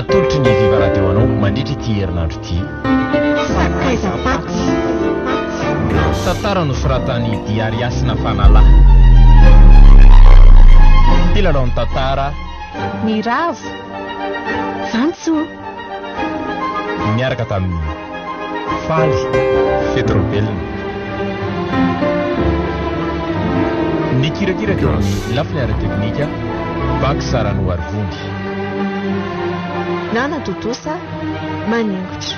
Atolotry ny Viva Radio anao mandritra ity herinandro ity. Sakaizam-paty. Tantara nosoratan'i Diariasina Fanalahy. Mpilalao ny tantara. Niravo. Vantsoa. Niaraka tamin'i Faly Fety Raobelina. Nikirakira teo amin'ny lafiny ara-teknika, Bax Ranoarivony. Nanatontosa maningotra.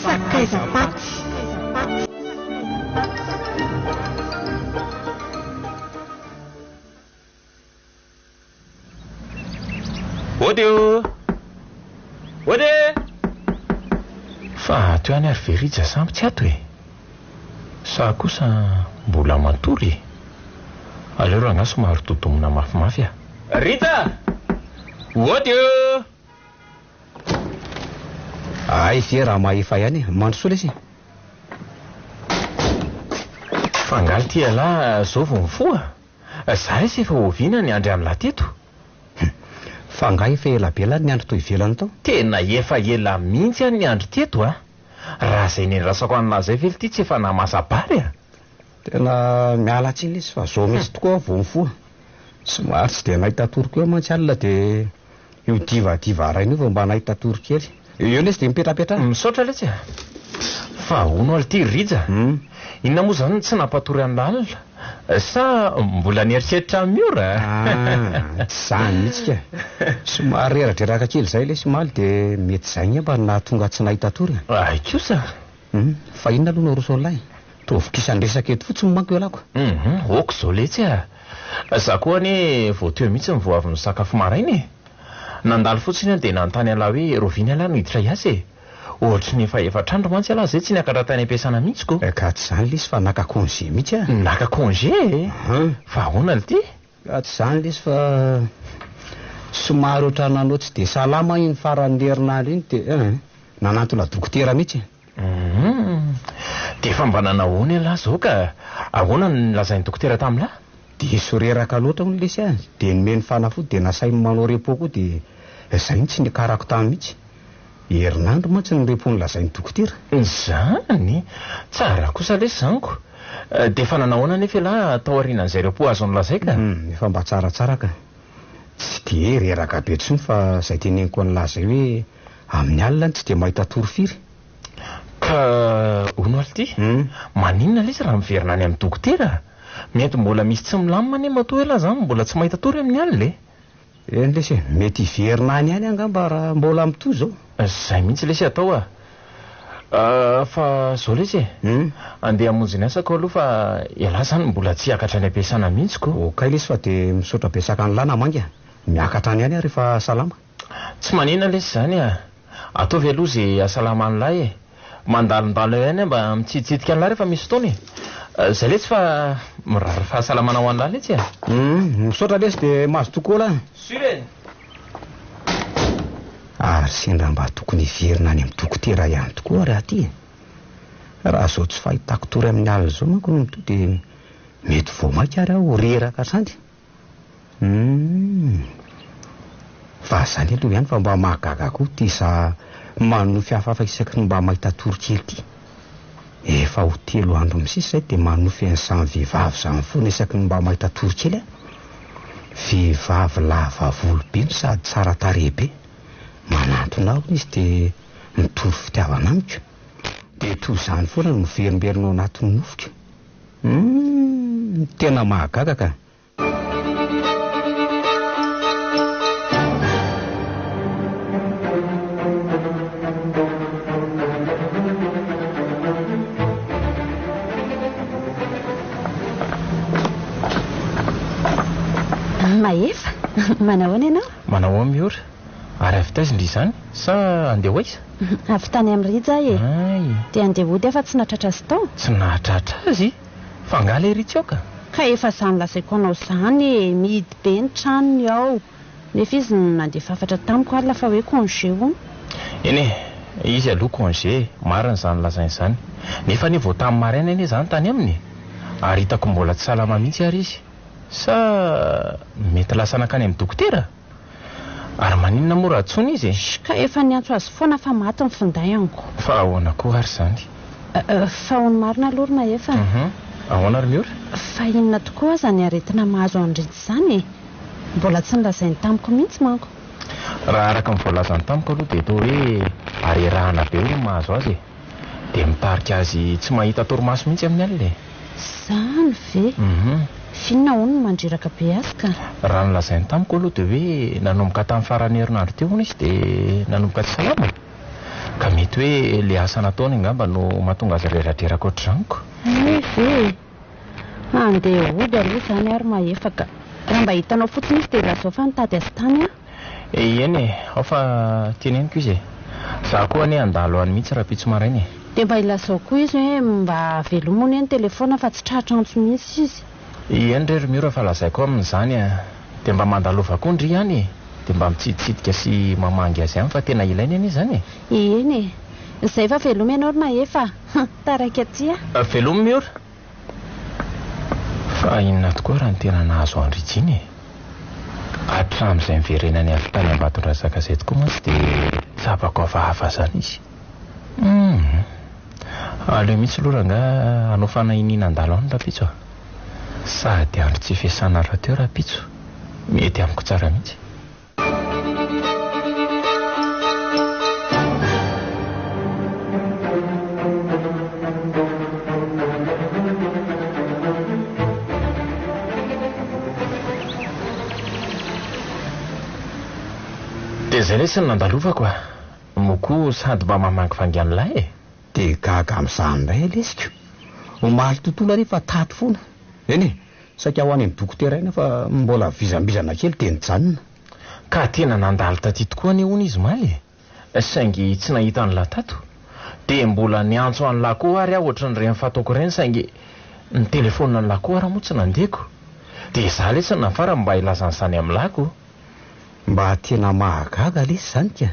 Sakaizam-paty. Ody o! Ody e! Fa ato ihany ary ve Rija sampy tsy ato e? Sa kosa mbola matory e? Aleo rangahy somary dodomina mafimafy a! Rija! Ody o! Hay ve raha mahefa ihany e! Mandrosoa lesy e! Fa angaha ity ialahy zao vao mifoha? Za esa efa oviana niandry an'lah teto? Hum. Fa angaha efa ela be lah niandry tao ivelany tao? Tena efa ela mihitsy aho niandry teto a! Raha zay nendrasako an'lah zay ve lty tsy efa namasa-bary a! Tena miala tsiny lesy fa zao mihitsy tokoa aho vao mifoha. Somary tsy dia nahita tory koa mantsy alina dia Io divadiva rainy io vao mba nahita tory kely. Eo lesy dia mipetrapetraha. Misaotra letsy a! Fa hono alo ty ry Rija? Inona moa zany no tsy nampatory an'i Lalina? Sa mbola nieritreritra an'i Miora? Ah, tsy zany mihitsy ka! Somary reradreraka kely izay lesy omaly dia mety izay angamba no nahatonga tsy nahita tory e! Hay kosa! Hum, fa inona aloha no aroso an'ilay? Toa vokisan-dresaka eto fotsiny manko ialako. Hum, ok izao letsy a! Za koa anie vao teo mihitsy no vao avy nisakafo maraina e! Nandalo fotsiny aho dia nanontany an'lah hoe rahoviana ialahy no hiditra hiasa e? Ohatry ny efa efatr'andro mantsy ialahy izay tsy niakatra tany am-piasana mihitsy ko! Ka tsy izany lesy fa naka congé mihitsy aho. Naka congé e? Fa ahoana lty? Ka tsy izany lesy fa somary ohatran'ny nanao tsy dia salama aho iny faran'ny herinandro iny dia eh, nanantona dokotera mihitsy e. Humm. Dia efa mba nanao ahoana ialahy izao ka? Ahoana no nolazain'ny dokotera tamin'lah? Diso reraka loatra hono lesy aho, dia nomeny fanafody dia nasainy manao repos koa dia izay no tsy niakarako tany mihitsy. Herinandro mantsy ny repos nolazain'ny dokotera. Izany? Tsara kosa lesy izany ko. Dia efa nanao ahoana anefa ialahy tao aorianan'izay repos azo nolazaiko ka? Humm, efa mba tsaratsara ka. Tsy dia hoe reraka be intsony fa izay teneniko an'lah izay hoe amin'ny alina tsy dia mahita tory firy. Ka hono ary ity, maninona lesy raha miverina any amin'ny dokotera? Mety mbola misy tsy milamina anie matoa ialahy izany mbola tsy mahita tory amin'ny alina e! Eny lesy e, mety hiverina any ihany angamba raha mbola mitohy izao. Izay mihitsy lesy atao a! Fa izao lesy e, andeha hamonjy ny asako aloha fa ialahy izany mbola tsy hiakatra any am-piasana mihitsy ko. Okay lesy fa dia misaotra betsaka an'lah namangy a! Miakatra any ihany aho rehefa salama. Tsy manina lesy izany a! Ataovy aloha ze hasalama an'lah e! Mandalondalo eo ihany aho mba mitsiditsidika an'lah rehefa misy fotoana e! Zay letsy fa mirary fahasalamana ho an'lah letsy a! Humm, misaotra lesy dia mazotoa koa lah. Sûr e! Ary sendra mba tokony hiverina any amin'ny dokotera ihany tokoa ary aho ty e! Raha izao tsy fahitako tory amin'ny alina izao manko no mitohy dia mety vao mainka ary aho ho reraka hatrany. Humm. Fa zany aloha ihany fa mba mahagaga koa ty za manonofy hafahafa isaky ny mba mahita tory kely ty. Efa ho telo andro misesy zay dia manonofy an'izany vehivavy zany foana isaky ny mba mahita tory kely aho. Vehivavy lava volo be no sady tsara tarehy be. Manantona ahy hono izy dia mitory fitiavana amiko. Dia toy izany foana no miverimberina ao anatin'ny nofiko. Humm. Tena mahagaga ka. Mahefa, manahoana ianao? Manahoa Miora, ary avy taiza ndry izany? Sa andeha ho aiza? Avy tany amin'i Rija aho e. Hay. Dia andeha hody aho fa tsy nahatratra azy tao. Tsy nahatratra azy? Fa angaha lery tsioka? Ka efa izany lazaiko anao izany e, mihidy be ny tranony ao, nefa izy nandefa hafatra tamiko alina fa hoe congé hono. Eny e, izy aloha congé e, marina izany lazainy izany. Nefa anie vao tamin'ny maraina anie izany tany aminy e! Ary hitako mbola tsy salama mihitsy ary izy. Sa mety lasa nankany amin'ny dokotera? Ary maninona moa raha antsoina izy e? Sh, ka efa niantso azy foana fa maty ny finday amiko. Fa ahoana koa ary izany? Fa hono marina aloha ry Mahefa a. Hum, ahoana ry Miora? Fa inona tokoa aza ny aretina mahazo an'i Rija izany e? Mbola tsy nolazainy tamiko mihitsy manko. Raha araka ny voalazany tamiko aloha dia toa hoe harerahana be hono ny mahazo azy e. Dia mitarika azy tsy mahita torimaso mihitsy amin'ny alina e. Izany ve? Hum. F'inona hono no mandreraka be azy ka? Raha ny nolazainy tamiko aloha dia hoe nanomboka tamin'ny faran'ny herinandro teo hono izy dia nanomboka tsy salama e. Ka mety hoe le asa nataony angamba no mahatonga azy reradreraka ohatr'izany ko. Hay ve e! Handeha hody aloha izany aho ry Mahefa ka. Raha mba hitanao fotsiny izy dia lazao fa nitady azy tany aho. Eny e, ao fa teneniko izy e. Za koa anie handalo any mihitsy rahampitso maraina e. Dia mba ilazao koa izy hoe mba velomy anie ny telefaonina fa tsy tratra antso mihitsy izy. Eny re ry Miora fa lazaiko aminy izany a. Dia mba mandalova koa ndry any e. Dia mba mitsiditsidika sy mamangy azy any fa tena ilainy anie izany e. Eny e. Izay fa velomy ianao ry Mahefa a. Taraiky aty a. Velomy Miora. Fa inona tokoa raha ny tena nahazo an-dry Jiny e? Hatramin'izay niverenany avy tany Ambatondrazaka izay tokoa mantsy dia tsapako hafahafa izany izy. Humm. Aleo mihitsy aloha rangahy hanao fanahiniana handalo any rahampitso a. Sady andro tsy fiasana rahateo rahampitso. Mety amiko tsara mihitsy. Dia izay lesy no nandalovako a! Moa koa sady mba mamangivangy an'ilay e! Dia gaga amin'izany indray lesiko. Omaly tontolo ary efa tato foana. Eny e! Saika ho any amin'ny dokotera aina fa mbola vizambizana kely dia nijanona. Ka tena nandalo taty tokoa anie hono izy omaly e! Saingy tsy nahita an'lah tato. Dia mbola niantso an'lah koa ary aho ohatran'ireny fataoko ireny saingy ny telephone an'lah koa ary moa tsy nandeko. Dia izaho letsy no nafarany mba hilaza an'izany amin'lah ko. Mba tena mahagaga lesy izany ka!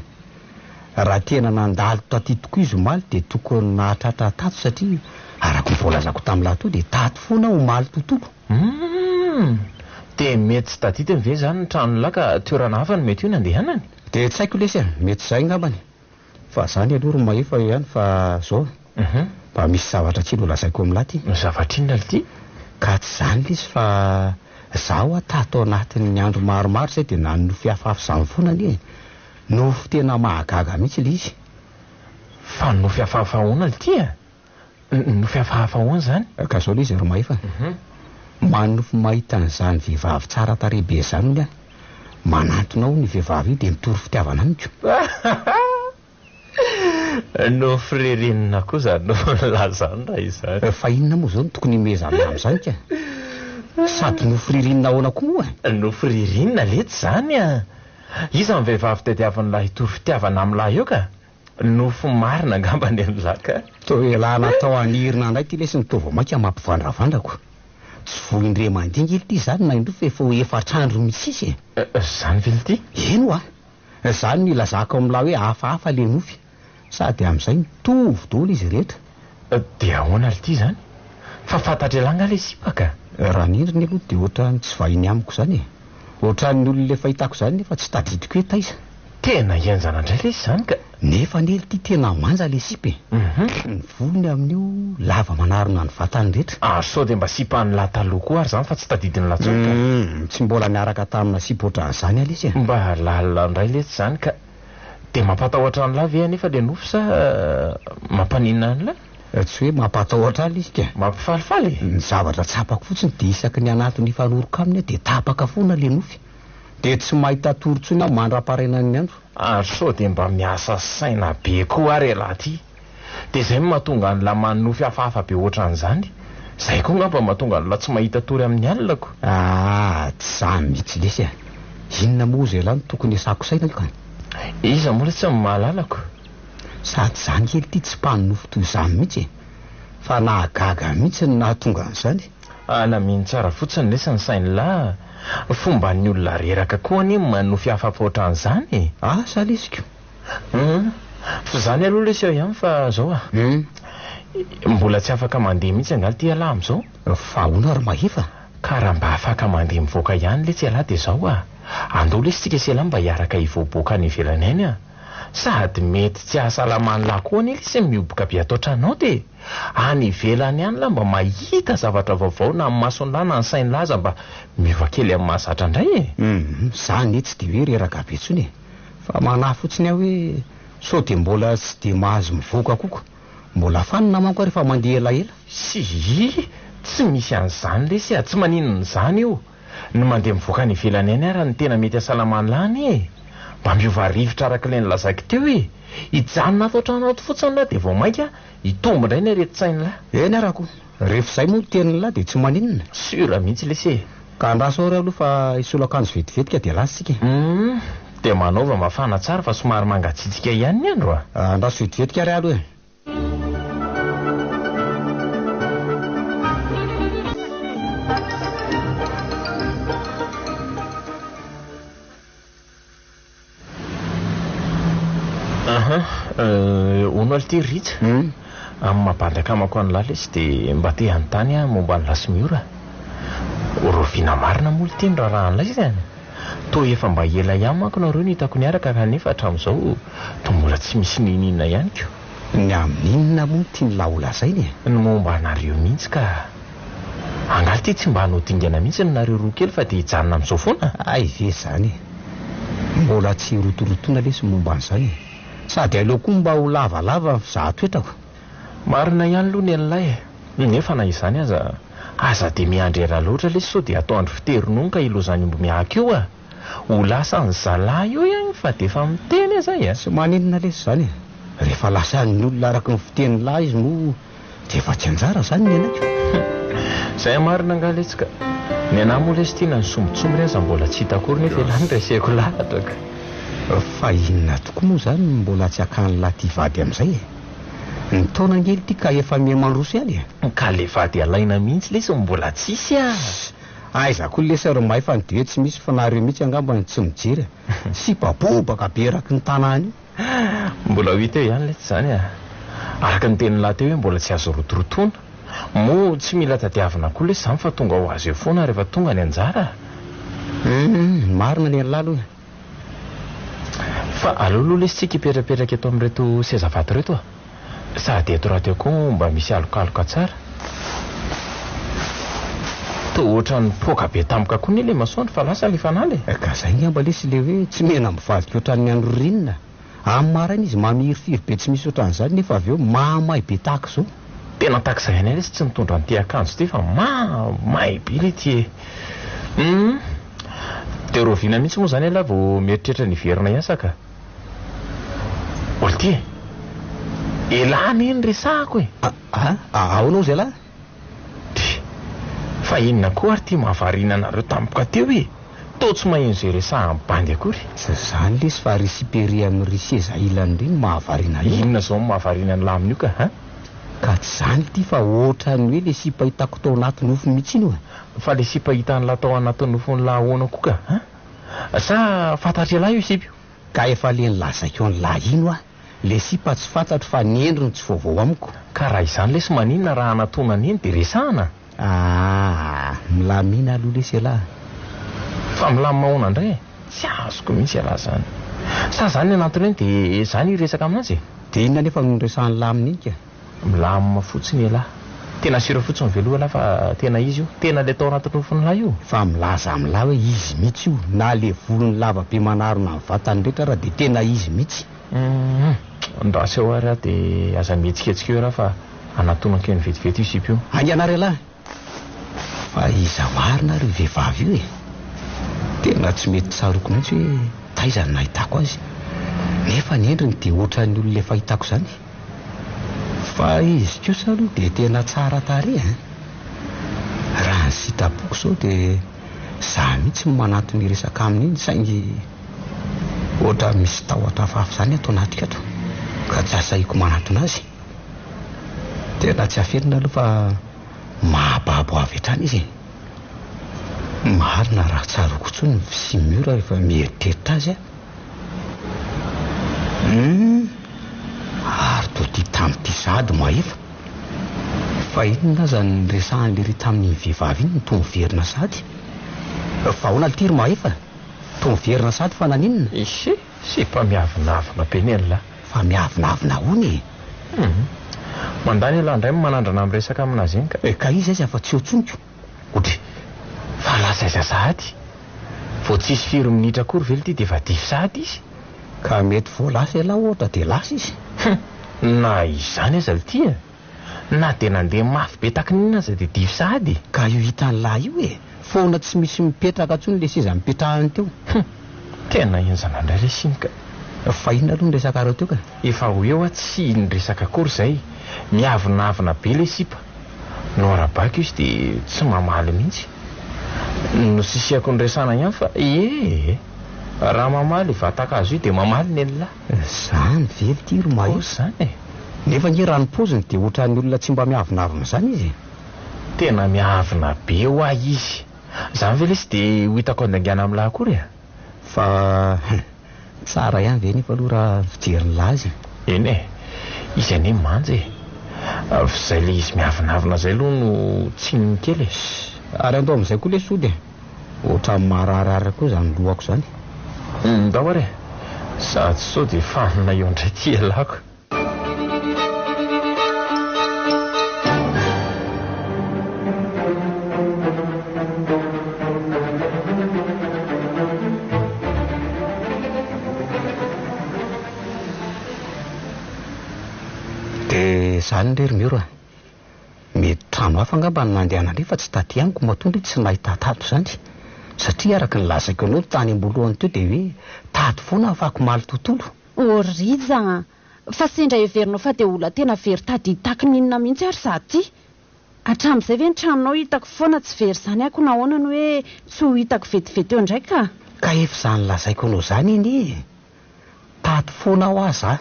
Raha tena nandalo taty tokoa izy omaly dia tokony nahatratra tato satria araka ny voalazako tamin'lah teo dia tato foana aho omaly tontolo. Humm! Dia mety tsy tadidiny ve izany ny tranon'lah ka toerana hafa no mety ho nandehanany? Dia tsy haiko lesy a! Mety izay angambany. Fa zany aloha ry Mahefa ihany fa zao mba misy zavatra kely ho lazaiko amin'lah ty. Zavatra inona lty? Ka tsy zany lesy fa zaho hoa tato anatin'ny andro maromaro zay dia nanonofy hafahafa zany foana anie e. Nofy tena mahagaga mihitsy le izy. Fa nofy hafahafa ahoana lty a? Nofy hafahafa ahoana izany? Ka zao le izy ry Mahefa. Manonofy mahita an'izany vehivavy tsara tarehy be izany hono aho. Manantona aho io vehivavy io dia mitory fitiavana amiko. Nofy ririnina koa izany nofy izany raha izany. Fa inona moa izao no tokony himehezana amin'izany ka? Sady nofy ririnina ahoana koa moa e? Nofy ririnina letsy izany a! Iza ny vehivavy tadiavin'ilay hitory fitiavana amin'ilay eo ka? Nofy marina angamba ny an'lah ka. Toa elah natao hanirina indray ity lesy no toa vao mainka mampivandravandra ko. Tsy voin-dre mandinga ity izany na indroa fa efa ho efatr'andro misesy e. Izany ve lty? Eny hoa. Izany no ilazako amin'lah hoe hafahafa le nofy. Sady amin'izay mitovy daholo izy rehetra. Dia ahoana lty izany? Fa fantatr'elah angaha le sipa ka? Raha ny endriny aloha dia ohatran'ny tsy vahiny amiko izany e. Ohatran'ny olona efa hitako izany nefa tsy tadidiko hoe taiza. Tena henjana indray lesy izany ka! Nefa anie lty tena manja le sipa e! Ny volony amin'io lava manarona ny vatany rehetra. Ary sao dia mba sipan'lah taloha koa ary izany fa tsy tadidin'lah intsony ka! Humm, tsy mbola niaraka tamina sipa ohatran'izany aho lesy e! Mba lalina indray letsy izany ka! Dia mampatahotra an'lah ve anefa le nofy sa mampaninona an'lah? Tsy hoe mampatahotra ahy lesy ka! Mampifalifaly e! Ny zavatra tsapako fotsiny dia isaky ny hanatona hifanoroka aminy aho dia tapaka foana le nofy. Dia tsy mahita tory intsony aho mandra-parenan'ny andro. Ary sao dia mba miasa saina be koa ary ialahy ity? Dia izay no mahatonga an'lah manonofy hafahafa be ohatran'izany. Izay koa angamba no mahatonga an'lah tsy mahita tory amin'ny alina ko. Ah, tsy izany mihitsy lesy a! Inona moa hozy ialahy no tokony hiasako saina ka? Iza moa lesy no mahalala ko? Sady izany kely ity tsy mpanonofy toy izany mihitsy e! Fa nahagaga mihitsy ny nahatonga an'izany. Alamino tsara fotsiny lesy ny sain'lah. Fomban'ny olona reraka koa anie ny manonofy hafahafa ohatran'izany e! Asa lesy ko! Hum. F'izany aloha lesy eo ihany fa zao a. Hum. Mbola tsy afaka mandeha mihitsy angaha ity ialahy amin'izao? Fa ahoana ry Mahefa? Ka raha mba afaka mandeha mivoaka ihany letsy ialahy dia zao a. Andao lesy tsika sy elah mba hiaraka hivoaboaka any ivelany any a! Sady mety tsy hahasalama an'lah koa anie lesy ny mihoboka be ato an-trano ato e! Any ivelany any lah mba mahita zavatra vaovao na ny mason'lah na ny sain'lah aza mba miova kely amin'ny mahazatra indray e! Hum, za anie tsy dia hoe reraka be intsony e! Fa manahy fotsiny aho hoe sao dia mbola tsy dia mahazo mivoaka koa ko! Mbola fanina manko aho rehefa mandeha elaela. Tsia, tsy misy an'izany lesy a! Tsy maninona izany io! Ny mandeha mivoaka any ivelany any ara no tena mety hahasalamana anie e! Mba miova rivotra araka ilay nolazaiko teo e! Hijanona ato an-trano ato fotsiny lah dia vao mainka hitombo indray ny aretin-tsain'lah. Eny ara ko! Rehefa izay moa ny tenin'lah dia tsy maninona. Sûr mihitsy lesy e! Ka andraso ao re aloha fa hisolo akanjo vetivetika dia lasa isika e! Humm! Dia manaova mafana tsara fa somary mangatsiatsiaka ihany ny andro a! Andraso vetivetika ary aloha e! Aha, hono aloha ity ry Rija, amin'ny maha bandy akamako an'i Lala izy dia mba te hanontany aho momba an'i Lasimiora. Rahoviana marina moa ity ny raharahan'ilay izany? Toa efa mba ela ihany manko nareo no hitako niaraka kanefa hatramin'izao toa mbola tsy misy n'inon'inona ihany ko. Ny amin'inona moa no tian'lah ho lazaina e? Ny momba anareo mihitsy ka. Angaha ity tsy mba hanao dingana mihitsy ny nareo roa kely fa dia hijanona amin'izao foana? Hay ve izany e! Mbola tsy rotorotoana lesy ny momba an'izany e! Sady aleo koa mba ho lavalava ny fizahan-toetrako. Marina ihany aloha ny an'lah e! Nefa na izany aza, aza dia miandry ela loatra lesy sao dia atoandro fitery ronono ka ilozan'ny omby mihaka eo a! Ho lasan'ny zalahy eo ihany fa dia efa miteny aza e! Tsy maninona lesy izany e! Rehefa lasan'ny olona araka ny fitenin'lah izy moa dia efa tsy anjara izany ny anay ko! Izay marina angaha letsy ka! Ny anah moa lesy ity na ny sombintsombiny aza mbola tsy hita akory nefa elah no reseko lahatra ka! Fa inona tokoa moa izany no mbola tsy hakan'lah ty vady amin'izay e? Ny taona ange ity ka efa miha mandroso ihany e! Ka le vady alaina mihitsy lesy no mbola tsisy ah! Aiza koa lesy ry May fa ny dia tsy misy fa nareo mihitsy angamba no tsy mijery e! Sipa bobaka be eraky ny tanàna io. Mbola ho hita eo ihany letsy izany a! Araka ny tenin'lah teo hoe mbola tsy azo rotorotoana. Moa tsy mila tadiavina koa lesy izany fa tonga ho azy eo foana rehefa tonga ny anjara a! Humm, marina ny an'lah aloha e! Fa aleo aloha lesy tsika hipetrapetraka eto amin'ireto seza vato ireto a! Sady eto rahateo koa mba misy alokaloka tsara. Toa ohatran'ny nipoaka be tampoka koa anie ilay masoandro fa lasa ilay fanala e! Ka zay ngamba lesy ilay hoe tsy mena mivadika ohatran'ny andro ririnina. Amin'ny maraina izy mamirifiry be tsy misy ohatran'izany nefa avy eo mahamay be tahaka izao. Tena tahaka izay ihany lesy tsy nitondra an'ity akanjo ity fa mahamay be ilay ity e! Hum! Dia rahoviana mihitsy moa izany ialahy vao mieritreritra ny hiverina hiasa ka? Olty e! Elah anie no resahako e! A, ahoana hozy elah? Ty! Fa inona koa ary ty mahavariana anareo tampoka teo e? Toa tsy maheno izay resahan'ny bandy akory. Tsy izany lesy fa ry sipery amin'ry seza ilany ry no mahavariana an'io. Inona izao no mahavariana an'lah amin'io ka ha? Ka tsy izany ity fa ohatran'ny hoe le sipa hitako tao anaty nofy mihitsy iny oa. Fa le sipa hitan'lah tao anaty nofin'lah ahoana koa ka ha? Sa fantatr'ialahy io sipa io? Ka efa le nilazaiko an'lah iny hoa, le sipa tsy fantatro fa ny endriny tsy vaovao amiko. Ka raha izany lesy maninona raha hanatona an'iny dia resahana? Aa, milamina aloha lesy ialahy. Fa milamina ahoana indray e? Tsy azoko mihitsy ialahy izany. Sa izany hanatona iny dia izany hiresaka aminazy e? Dia inona anefa no niresahan'lah amin'iny ka? Milamina fotsiny ialahy. Tena sûr fotsiny ve aloha ialahy fa tena izy io? Tena ilay tao anaty nofin'lah io? Fa milaza amin'lah hoe izy mihitsy io, na le volony lava be manarona ny vatany rehetra ara dia tena izy mihitsy. Humm, andraso eo ary aho dia aza mihetsiketsika eo ialahy fa anatonako eny vetivety io sipa io. Haingana ary ialahy! Fa iza marina ary io vehivavy io e? Tena tsy mety tsaroako mihitsy hoe taiza no nahitako azy. Nefa ny endriny dia ohatran'ny olona efa hitako izany. Fa izy kosa aloha dia tena tsara tarehy an! Raha ny sitrapoko izao dia izaho mihitsy no manantona hiresaka aminy iny saingy ohatran'ny misy tahotra hafahafa izany ato anatiko ato ka tsy asahiko manantona azy. Tena tsy afenina aloha fa mahababo avy hatrany izy e! Marina raha tsaroako intsony ny fisian'i Mura rehefa mieritreritra azy aho. Hum! Ary toa tia tamin'ity sahady Mahefa. Fa inona aza no niresahan'i Lery tamin'iny vehivavy iny no toa miverina sahady? Fa ahoana ity ry Mahefa? Toa miverina sahady fa naninona? Ise, sipa miavonavona be ny an'lah. Fa miavonavona ahoana e? Hum. Mandany elah indray manandrana miresaka aminazy iny ka. Ka iza izy afa tsy eo tsony ko. Odry, fa lasa aiza sahady? Vao tsisy firy minitra akory ve lty dia efa dify sahady izy? Ka mety vao lasa elah ohatra dia lasa izy. Hum, na izany aza lty e! Na dia nandeha mafy be taky n'inona aza dia dify sahady e! Ka io hitan'lah io e! Foana tsy misy mipetraka intsony le seza nipetrahany teo. Hum! Tena henjana indray lesy iny ka! Fa inona aloha ny resakareo teo ka? Efa ho eo aho tsy niresaka akory izay, miavonavona be le sipa. Noarabako izy dia tsy mamaly mihitsy. Nosisihako niresahana ihany fa ee! Raha mamaly io vatan-kazo io dia mamaly nen'lah. Zany ve ry ry Mahefa? Zany e! Nefa ange raha ny paoziny dia ohatran'ny olona tsy mba miavonavona izany izy e! Tena miavona be hoa izy. Zany ve lesy dia ho hitako andaingana amin'lah akory e? Fa tsara ihany ve nefa aloha raha ny fijerin'lah azy e? Eny e! Izy anie manja e! F'izay le izy miavonavona zay aloha no tsininy kely e! Ary andao amin'izay koa lesy hody e! Ohatran'ny mararirary koa izany lohako izany. Ndao ary e! Sady sao dia fanina eo indray ity ialako. Dia izany re ry Miora a! Mety trano hafa angamba no nandehanandreo fa tsy taty amiko matoa ndry tsy nahita tato izany. Satria araka ny lazaiko anao tany am-boalohany teo dia hoe tato foana ahafahako maly tontolo. Oh Rija a! Fa sendra heverinao fa dia olona tena very tady hitaky ny inona mihitsy ary za ty? Hatramin'izay ve ny tranonao hitako foana tsy very izany ako nahoana no hoe tsy ho hitako vetivety eo indray ka? Ka efa izany lazaiko anao izany anie e! Tato foana hoa za,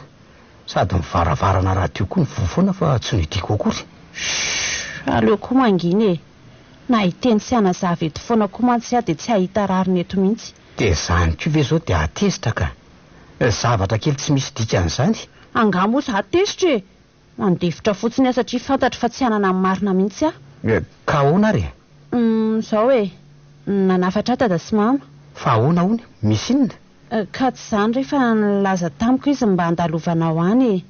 sady ny varavarana radio koa nivoha foana fa tsy nohidiako akory. Shh! Aleo koa mangina e! Na hiteny sy hanazava eto foana koa mantsy aho dia tsy hahita rariny eto mihitsy. Dia izany koa ve izao dia hahatezitra ka! Zavatra kely tsy misy dikany izany. Angaha moa za tezitra e! Mandefitra fotsiny aho satria fantatro fa tsy hanana ny marina mihitsy aho. Ka ahoana ary e? Humm, izao e! Nanafatra ahy dada sy mama. Fa ahoana hono? Misy inona? Ka tsy izany re fa nilaza tamiko izy mba handalovanao any e!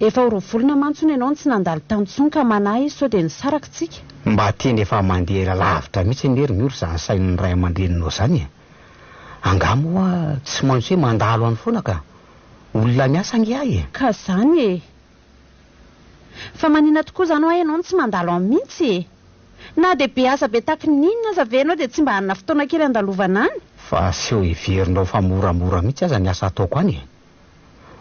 Efa ho roa volana mantsy hono ianao no tsy nandalo tany intsony ka manahy izy sao dia nisaraka tsika. Mba tena efa mandeha lavitra mihitsy anie ry Miora izany sain'ny ray aman-dreninao izany e! Angaha moa tsy maintsy hoe mandalo any foana ka! Olona miasa ange ahy e! Ka izany e! Fa manina tokoa izany hoa ianao no tsy mandalo any mihitsy e! Na dia be asa be taky ny inona aza ve ianao dia tsy mba hanana fotoana kely handalovana any? Fa aseho heverinao fa moramora mihitsy aza ny asa ataoko any e!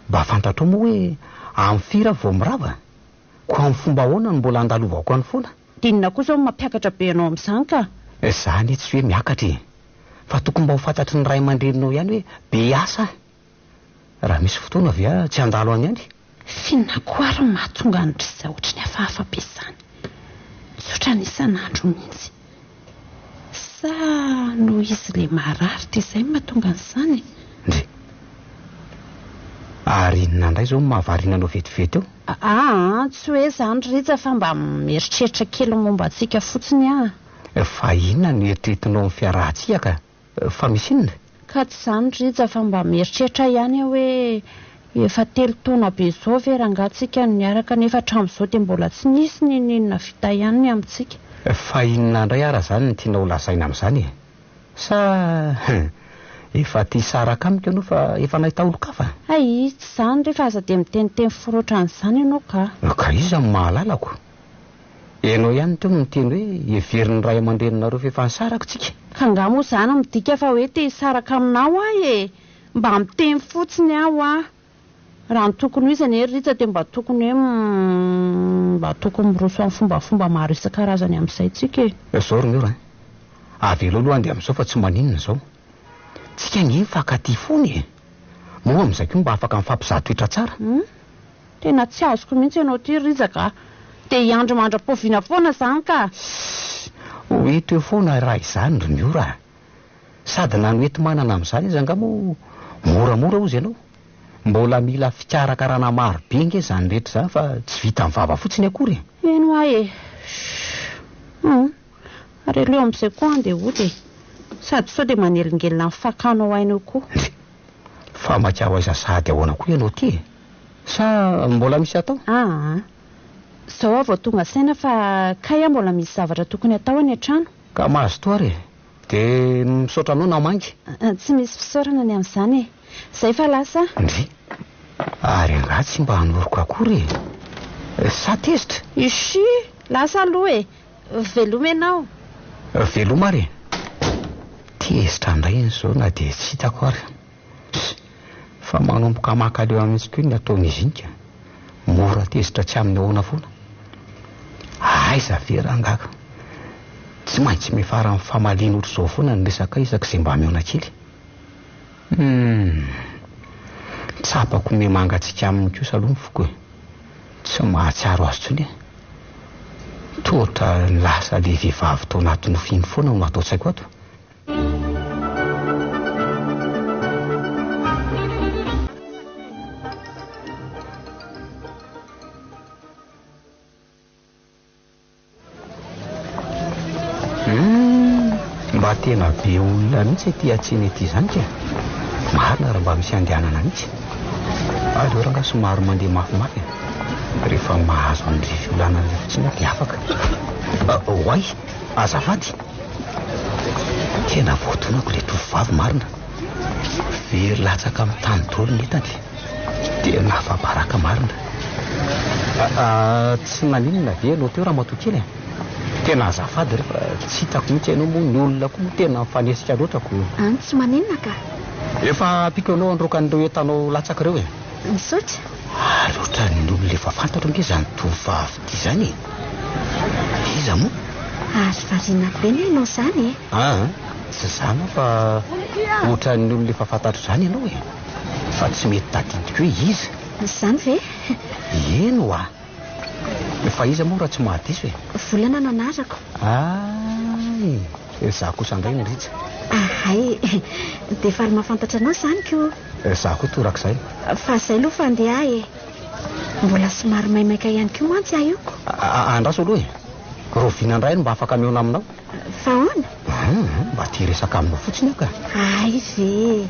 Mba fantatrao moa hoe amin'ny firy aho vao mirava? Koa amin'ny fomba ahoana no mbola handalovako any foana? Dia inona koa izao no mampiakatra be anao amin'izany ka? Za anie tsy hoe miakatra e! Fa tokony mba ho fantatry ny ray aman-dreninao ihany hoe be asa aho. Raha misy fotoana ve aho tsy handalo any ihany? F'inona koa ary no mahatonga an-dry zao ohatry ny hafahafa be izany? Tsy ohatran'ny isan'andro mihitsy. Sa noho izy ilay marary dia izay no mahatonga an'izany e? Ndry. Ary inona indray izao no mahavariana anao vetivety eo? Aa, tsy hoe izany ry Rija fa mba mieritreritra kely momba antsika fotsiny aho. Fa inona no eritreretinao amin'ny fiarahantsika ka? Fa misy inona? Ka tsy izany Rija fa mba mieritreritra ihany aho hoe efa telo taona be izao ve rangaha tsika no niaraka nefa hatramin'izao dia mbola tsy nisy n'inon'inona vita ihany ny amintsika. Fa inona indray ara izany no tianao holazaina amin'izany e? Sa efa te hisaraka amiko ianao fa efa nahita olon-kafa? Hay, tsy izany re fa aza dia miteniteny fo roatra an'izany ianao ka. Ka iza no mahalalako? Ianao ihany teo no niteny hoe heverin'ny ray aman-dreninareo fa efa nisaraka tsika. Ka angaha moa izany midika fa hoe te hisaraka aminao aho e? Mba miteny fotsiny aho hoa. Raha ny tokony ho izy anie ry Rija dia mba tokony hoe mba tokony miroso amin'ny fombafomba maro isan-karazany amin'izay tsika e. Izao ry Miora a! Avelao aloha handeha amin'izao fa tsy maninona izao. Tsika ange mifankatia foana e! Moa amin'izay koa mba afaka mifampizaha toetra tsara. Hum. Tena tsy azoko mihitsy ianao ity ry Rija ka! Dia hiandry mandra-poviana foana izany ka! Sss! Ho eto eo foana raha izany ry Miora a! Sady na ny hoenti-manana amin'izany aza angaha moa moramora hozy ianao? Mbola mila fikarakarana maro be ange izany rehetra izany fa tsy vitan'ny vava fotsiny akory e! Eny hoa e! Sss! Hum! Ary aleo amin'izay koa andeha hody e! Sady sao dia manelingelina ny fakanao aina eo koa. Ndry! Fa maika ho aiza sahady ahoana koa ianao ity e? Sa mbola misy atao? Aa. Izao aho vao tonga saina fa kay aho mbola misy zavatra tokony hatao any an-trano. Ka mazotoa ary e! Dia misaotra anao namangy. Tsy misy fisaorana ny amin'izany e! Izay fa lasa aho. Ndry! Ary angaha tsy mba hanoroko akory e? Sa tezitra? Ishii! Lasa aloha e! Veloma ianao. Veloma ary e! Tezitra indray iny izao na dia tsy hitako ary. Pss! Fa manomboka mankaleo mihitsy koa ny ataon'izy iny ka. Mora tezitra tsy amin'ny ahoana foana. Aiza ve rangahy ka. Tsy maintsy miafara amin'ny famaliana ohatr'izao foana ny resaka isak'izay mba mihaona kely. Humm. Tsapako miha mangatsiaka aminy kosa aloha ny foko e. Tsy mahatsiaro azy intsony aho. Toa ohatran'ny lasa ilay vehivavy tao anaty nofy iny foana no ato an-tsaiko ato. Humm! Mba tena be olona mihitsy ety an-tsena ety izany ka! Marina raha mba misy andehanana mihitsy. Aleo rangahy somary mandeha mafimafy e! Rehefa mahazo an'ireny fiolànana ireny fotsiny aho dia afaka. Oay! Azafady! Tena voadonako ilay tovovavy marina. Very latsaka amin'ny tany daholo ny entany. Tena afa-baraka marina. Tsy naninona ve ianao teo ramatoa kely e? Tena azafady re fa tsy hitako mihitsy ianao moa ny olona koa moa tena mifanesika loatra ko. An, tsy maninona ka. Efa ampiako anao handroaka an'ireo entanao latsaka ireo e. Misaotra. Ary ohatran'ny olona efa fantatro ange izany tovovavy ity izany e. Iza moa? Ary variana be anie ianao izany e. An, tsy izany aho fa ohatran'ny olona efa fantatro izany ianao e. Fa tsy mety tadidiko hoe iza. Izany ve? Eny hoa. Fa iza moa raha tsy mahadiso e? Volana no anarako. Hay! Izaho kosa indray no Rija. Ahay! Dia faly mahafantatra anao izany ko. Izaho koa torak'izay. Fa izay aloha fa andeha aho e. Mbola somary maimaika ihany koa mantsy aho io ko. Andraso aloha e. Rahoviana indray no mba afaka mihaona aminao? Fa ahoana? Hum, mba te hiresaka aminao fotsiny aho ka. Hay ve.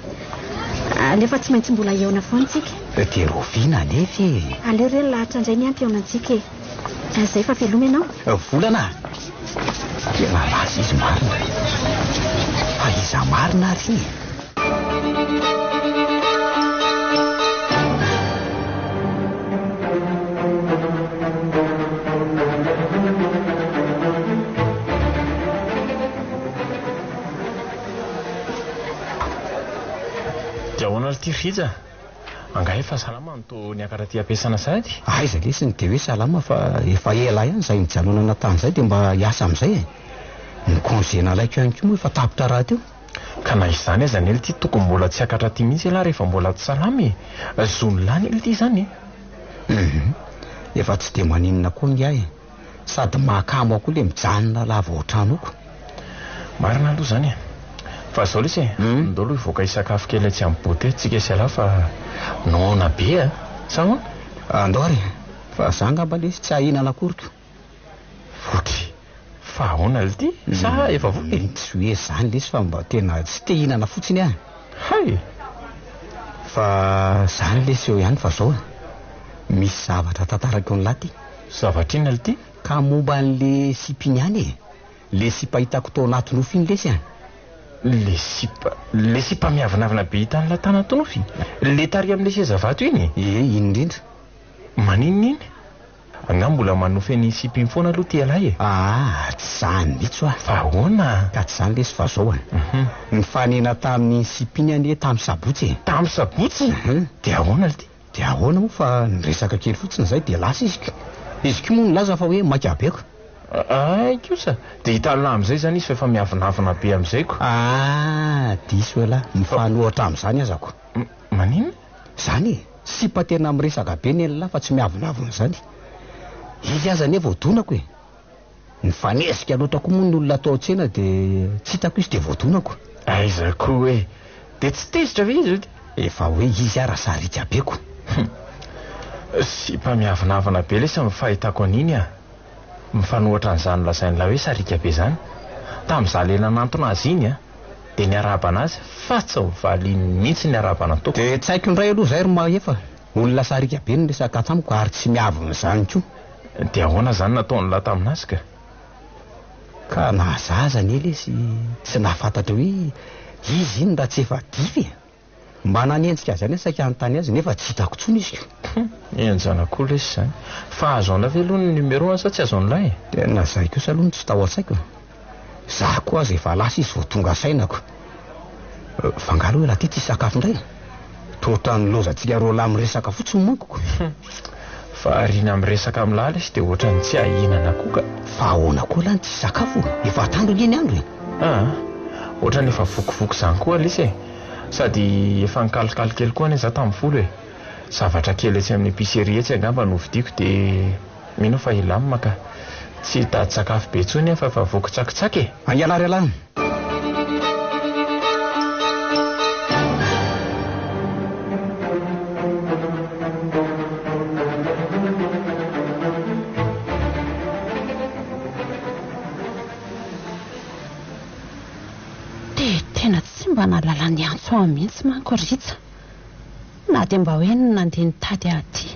Aleo fa tsy maintsy mbola hihaona foana tsika. Dia rahoviana anefa e? Aleo re ny lahatra indray ny ampy hihaonantsika e. Izay fa veloma ianao. Volana a! Tena lasa izy marina. Fa iza marina ary e? Dia ahoana ry ty Rija? Angaha efa salama no toa niakatra aty am-piasana sahady? Aiza lesy ny dia hoe salama fa efa ela ihany izay nijanonana tany izay dia mba hiasa amin'izay e! Ny congé nalaiko ihany koa moa efa tapitra rahateo. Ka na izany aza anie lty tokony mbola tsy hiakatra aty mihitsy ialahy rehefa mbola tsy salama e! Zon'ny lahy anie lty izany e! Hum, efa tsy dia maninona koa ingahy e! Sady mahakamo ahy koa le mijanona lava ao an-trano ako. Marina aloha izany e! Fa izao lesy e, ndao aloha hivoaka hisakafo kely atsy amin'ny beauté tsika sy ialahy fa noana be a! Sa ahoana? Andao ary e! Fa za angamba lesy tsy hahinana akory ko! Voky! Fa ahoana lty? Sa efa voky e? Tsy hoe izany lesy fa mba tena tsy te hihinana fotsiny aho. Hay! Fa izany lesy eo ihany fa zao e! Misy zavatra tantaraiko an'lah ty. Zavatra inona lty? Ka momba an'le sipa iny ihany e! Le sipa hitako tao anaty nofy iny lesy a! Le sipa, le sipa miavonavona be hitan'lah tanaty nofy? Le tary amin'le seza vato iny? Ie, iny indrindra. Maninona iny? Angaha mbola manofy an'iny sipa iny foana aloha ty ialahy e? Aa, tsy zany mihitsy hoa. Fa ahoana? Ka tsy zany lesy fa zao e. Nifanena tamin'iny sipa iny anie tamin'ny sabotsy e. Tamin'ny sabotsy? Dia ahoana lty? Dia ahoana moa fa niresaka kely fotsiny izay dia lasa izy ko. Izy koa moa nilaza fa hoe maika be ko. Hay kosa! Dia hitan'lah amin'izay izany izy fa efa miavonavona be amin'izay ko. Aa, diso elah, mifanohitra amin'izany aza ko. Maninona? Zany e! Sipa tena miresaka be nenlah fa tsy miavonavona izany. Izy aza anie voadonako e! Nifanesika loatra koa moa ny olona tao an-tsena dia tsy hitako izy dia voadonako. Aiza koa e! Dia tsy tezitra ve izy ry? Efa hoe izy ara sariaka be ko. Hum! Sipa miavonavona be lesy ny fahitako an'iny a! Mifanohitra an'izany lazain'ilay hoe sariaka be izany. Tamin'izaho le nanantona azy iny a! Dia niarahaba anazy fa tsy nivaliany mihitsy ny arahaba nataoko. Dia tsy haiko indray aloha izay ry Mahefa. Olona sariaka be ny resaka tamiko ary tsy miavona izany koa. Dia ahoana izany nataon'lah tamin'azy ka? Ka na zaza anie lesy tsy nahafantatra hoe izy iny raha tsy efa dify e! Mba nanenjika azy ihany aho saika hanontany azy nefa tsy hitako intsony izy ko. Hum, henjana koa lesy izany. Fa azo an'lah ve aloha ny numéro-ny sa tsy azo an'lah e? Tena izay kosa aloha no tsy tao an-tsaiko e. Za koa aza efa lasa izy vao tonga saina ko. Fa angaha aloha elah ty tsy hisakafo indray e? Toa ohatran'ny lozantsika roalahy miresaka fotsiny manko ko. Hum, fa ariana miresaka amin'lah lesy dia ohatran'ny tsy ahihinana koa ka. Fa ahoana koa lah no tsy hisakafo? Efa atoandro ange ny andro e. Aa, ohatran'ny efa vokivoky izany koa lesy e. Sady efa nikalikaly kely koa anie za tamin'ny folo e! Zavatra kely etsy amin'ny épicerie etsy angamba no vidiako dia mino aho fa hilamina ka! Tsy hitady sakafo be intsony aho fa efa voky tsakitsaky e! Angalah ry alahy! Dia tena tsy mba nahalala ny antso ahy mihitsy manko Rija, na dia mba hoe nandeha nitady ahy aty.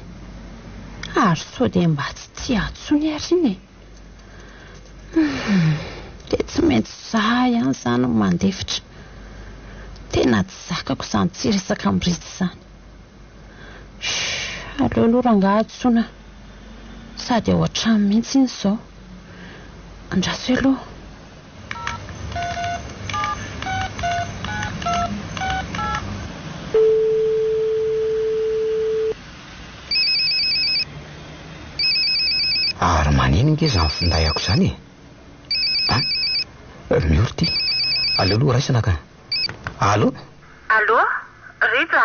Ary sao dia mba tsy tia ahy intsony ary iny e? Humm, dia tsy maintsy izaho ihany izany no mandefitra. Tena tsy zakako izany tsy hiresaka amin'i Rija izany. Humm, aleo aloha rangahy antsoina, sady ao an-trano mihitsy iny izao. Andraso aloha. Ary maneno nge zany finday-ako zany e! A! Miory ty. Aleo aloha raisina ka. Allô? Allô, Rija,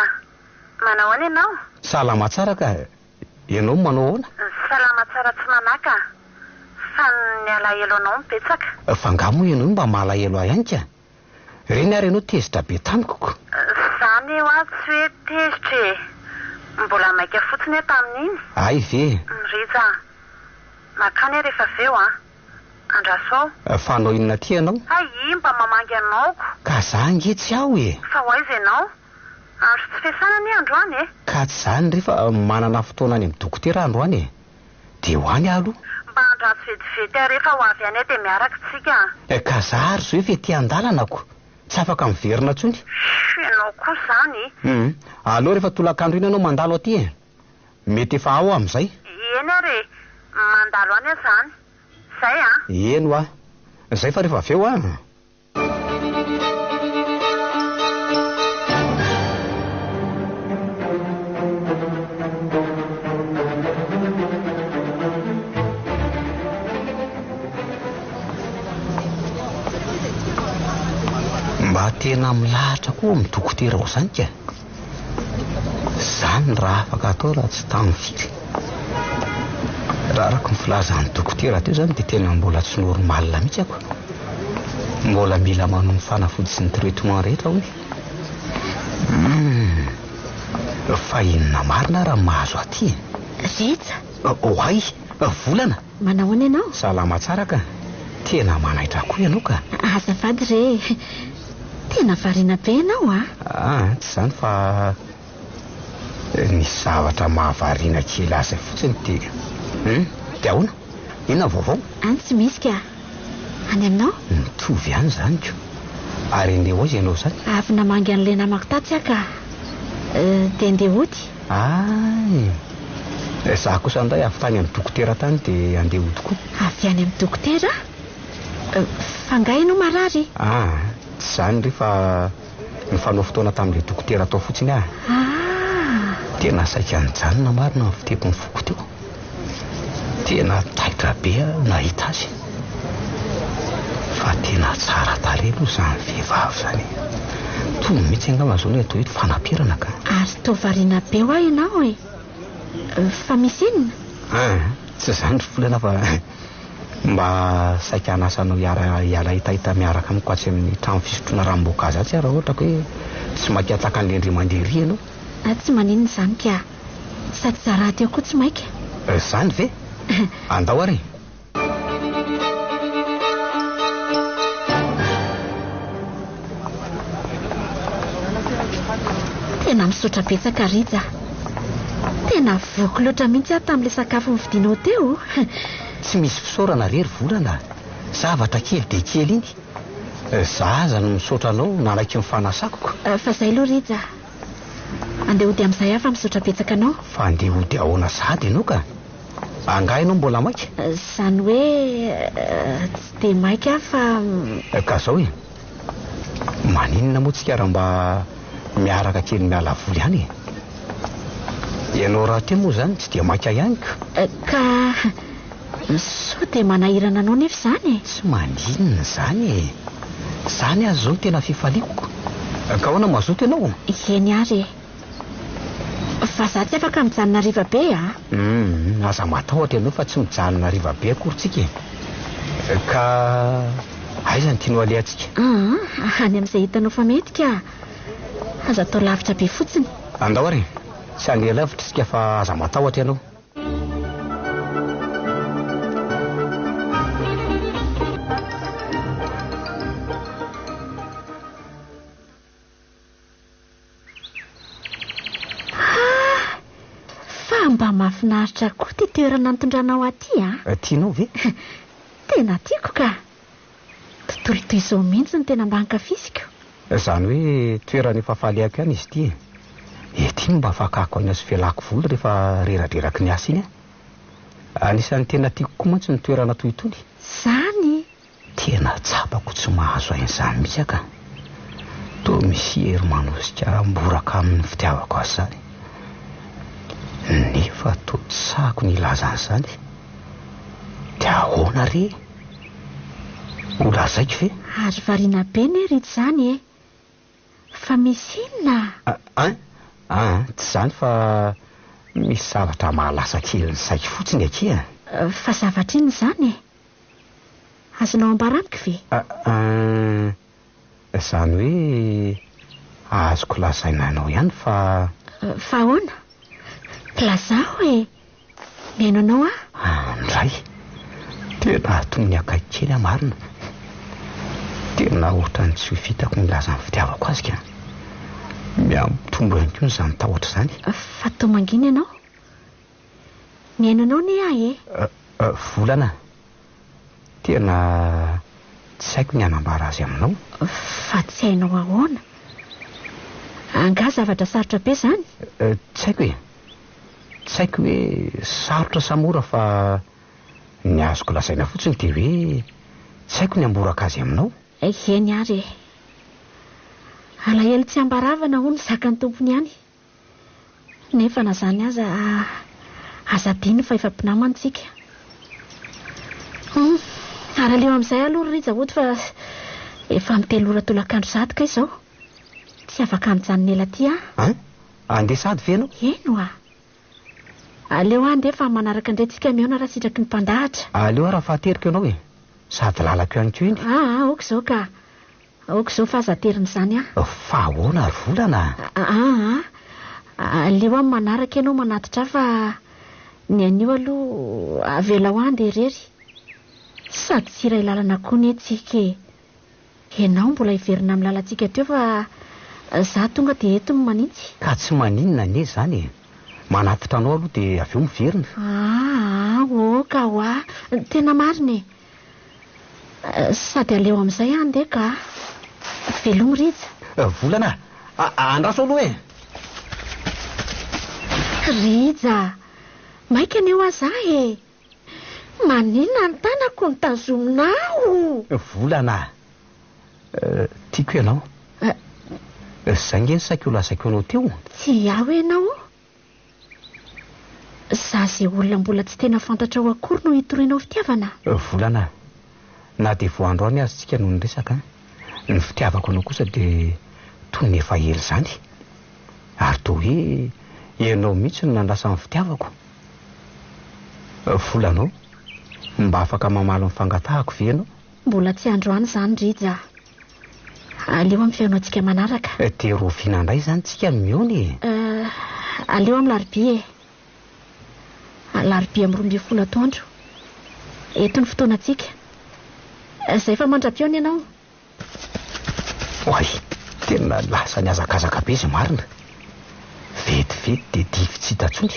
manao ahoana ianao? Salama tsara ka. Ianao manao ahoana? Salama tsara tsy manaka fa ny alahelo anao no betsaka. Fa nga moa ianao io mba malahelo ahy ihany ka? Reny ary ianao tezitra be tamiko ko. Zany hoa tsy hoe tezitra e! Mbola maika fotsiny aho tamin'iny. Hay ve? Rija, makany aho rehefa avy eo an! Andraso ao. Fa hanao inona aty ianao? Hay, mba mamangy anao ko. Ka za ange tsy ao e! Fa ho aiza ianao? Andro tsy fiasana anie androany e! Ka tsy izany re fa manana fotoana any amin'ny dokotera aho androany e! Dia ho any aho aloha. Mba andraso vetivety aho re fa ho avy any aho dia miaraka tsika a! Ka za ary zo efa ety an-dalana ko! Tsy afaka miverina intsony. Shh ianao koa izany! Hum, aleo rehefa tolakandro iny ianao mandalo aty e! Mety efa ao aho amin'izay. Eny ary e! Mandalo any aho izany. Izay an! Eny hoa! Izay fa rehefa avy eo an! Mba tena milahatra koa amin'ny dokotera ao izany ka. Izany raha afaka atao raha tsy tamin'ny firy. Raha araka ny filazan'ny dokotera teo izany dia tena mbola tsy normal mihitsy ako. Mbola mila manao ny fanafody sy ny traitement rehetra hoy. Hum. Fa inona marina raha mahazo aty e? Rija. Oay, volana. Manao ahoana ianao? Salama tsara ka. Tena manaitra koa ianao ka. Azafady re e. Tena variana be ianao a! Aa, tsy izany fa nisy zavatra mahavariana kely azy fotsiny dia. Hum, dia ahoana? Inona ny vaovao? Any tsy misy ka. Any aminao? Mitovy ihany izany ko. Ary andeha ho aiza ianao izany? Avy namangy an'ilay namako tatsy aho ka. Dia andeha hody. Hay! Izaho kosa indray avy tany amin'ny dokotera tany dia andeha hody koa. Avy any amin'ny dokotera? Fa angaha ianao marary? Ah, tsy izany re fa nifanao fotoana tamin'ilay dokotera tao fotsiny aho. Ah! Tena saika nijanona marina ny fitepon'ny foko teo. Tena taitra be aho nahita azy. Fa tena tsara tarehy aloha izany vehivavy izany e. Tony mihitsy angamba izao ny atao hoe fanaperana ka. Ary toa variana be hoa ianao e. Fa misy inona? Ah, tsy izany ry Volana fa Mba saika hanasa anao hiara hiala hitahita miaraka amiko atsy amin'ny trano fisotroana ranom-boankazo atsy aho raha ohatra ka hoe tsy maika tahaka an'ilay indray mandeha ery ianao. Ah, tsy maninona izany ka. Sady za rahateo koa tsy maika. Izany ve? Andao ary e. Tena misaotra betsaka Rija a! Tena voky loatra mihitsy aho tamin'ilay sakafo novidianao teo. Tsy misy fisaorana re ry Volana a! Zavatra kely dia kely iny. Za aza no misaotra anao nanaiky ny fanasako ko. Fa zay aloha Rija a! Andeha hody amin'izay aho fa misaotra betsaka anao. Fa andeha hody ahoana sahady ianao ka? Angaha ianao mbola maika? Izany hoe tsy dia maika aho fa. Ka zao e! Maninona moa tsika raha mba miaraka kely miala voly ihany e? Ianao rahateo moa izany tsy dia maika ihany ka. Ka sao dia manahirana anao nefa izany e? Tsy maninona izany e! Izany aza izao no tena fifaliako ko. Ka ahoana mazoto ianao? Eny ary e! Fa za tsy afaka mijanona hariva be a! Humm, aza matahotra ianao fa tsy mijanona hariva be akory tsika e! Ka aiza no tianao alehantsika? Aa, any amin'izay hitanao fa mety ka! Aza atao lavitra be fotsiny. Andao ary e! Tsy handeha lavitra isika fa aza matahotra ianao. Ah! Fa mba mahafinaritra koa ity toerana nitondranao ahy ity an! Tianao ve? Tena tiako ka! Tontolo toy izao mihitsy no tena mba ankafiziko. Izany hoe toerana efa falehako ihany izy ity e! Ety no mba fakako aina sy fialako voly rehefa reradreraky ny asa iny aho. Anisan'ny tena tiako koa mantsy ny toerana toy itony. Izany! Tena tsapako tsy mahazo ain'izany mihitsy aho ka. Toa misy hery manosika ahy mboraka amin'ny fitiavako azy izany. Nefa toa tsy sahako ny hilaza an'izany. Dia ahoana re? Ho lazaiko ve? Ary variana be ne ry izany e! Fa misy inona? An? An, tsy izany fa misy zavatra mahalasa kely ny saiko fotsiny akia. Fa zavatra inona izany e? Azonao ambara amiko ve? An, izany hoe azoko lazaina anao ihany fa. Fa ahoana? Lazao e! Mihaino anao aho. Andray! Tena toy ny akaiky kely aho marina. Tena ohatran'ny tsy ho vitako ny milaza ny fitiavako azy ka. Mihamitombo ihany koa izany tahotra izany. Fa toa mangina ianao. Mihaino anao anie aho e! Volana, tena tsy haiko ny hanambara azy aminao. Fa tsy hainao ahoana? Angaha zavatra sarotra be izany? Tsy haiko e! Tsy haiko hoe sarotra sa mora fa ny azoko lazaina fotsiny dia hoe tsy haiko ny hamboraka azy aminao. Eny ary e! Alahelo tsy ambaravana hono zakan'ny tompony ihany. Nefa na izany aza, aza adino fa efa mpinamana isika. Hum, ary aleo amin'izay aloha ry Rija hody fa efa amin'ny telo ora tolakandro sahady kay izao. Tsy afaka mijanona ela aty aho. An? Handeha sahady ve ianao? Eny oa. Aleo aho handeha fa manaraka indray tsika mihaona raha sitraky ny mpandahatra. Aleo aho raha fahateriko ianao e. Sady lalako ihany koa iny. Aa, aoka izao ka. Aoka izao fa aza aterina izany aho. Fa ahoana ry Volana a? Aa, aleo aho manaraka ianao manatitra ahy fa ny anio aloha avelao aho handeha irery. Sady tsy iray lalana koa anie tsika e. Ianao mbola hiverina amin'ny lalantsika teo fa za tonga dia eto no manintsy. Ka tsy maninona anie izany e. Manatitra anao aloha dia avy eo miverina. Aa, oka hoa. Tena marina e. Sady aleo amin'izay aho andeha ka. Velomy Rija. Volana a! Andraso aloha e! Rija! Maika anie hoa za e! Maninona ny tanako no tazominao? Volana a! Tiako ianao. Izay nge no saika ho lazaiko anao teo. Tsy aho ianao. Za izay olona mbola tsy tena fantatrao akory no hitorianao fitiavana? Volana a! Na dia vao androany aza tsika no niresaka, ny fitiavako anao kosa dia toy ny efa ela izany. Ary toa hoe ianao mihitsy no nandrasa ny fitiavako. Volanao, mba afaka mamaly ny fangatahako ve ianao? Mbola tsy androany izany Rija a! Aleo amin'ny fihaonantsika manaraka. Dia rahoviana indray izany tsika no mihaona e? Aleo amin'ny larobia e! Alarobia amin'ny 12 atoandro. Eto ny fotoanantsika. Izay fa mandra-pihaona ianao. Oay! Tena lasa nihazakazaka be izy marina. Vetivety dia dify tsy hita intsony.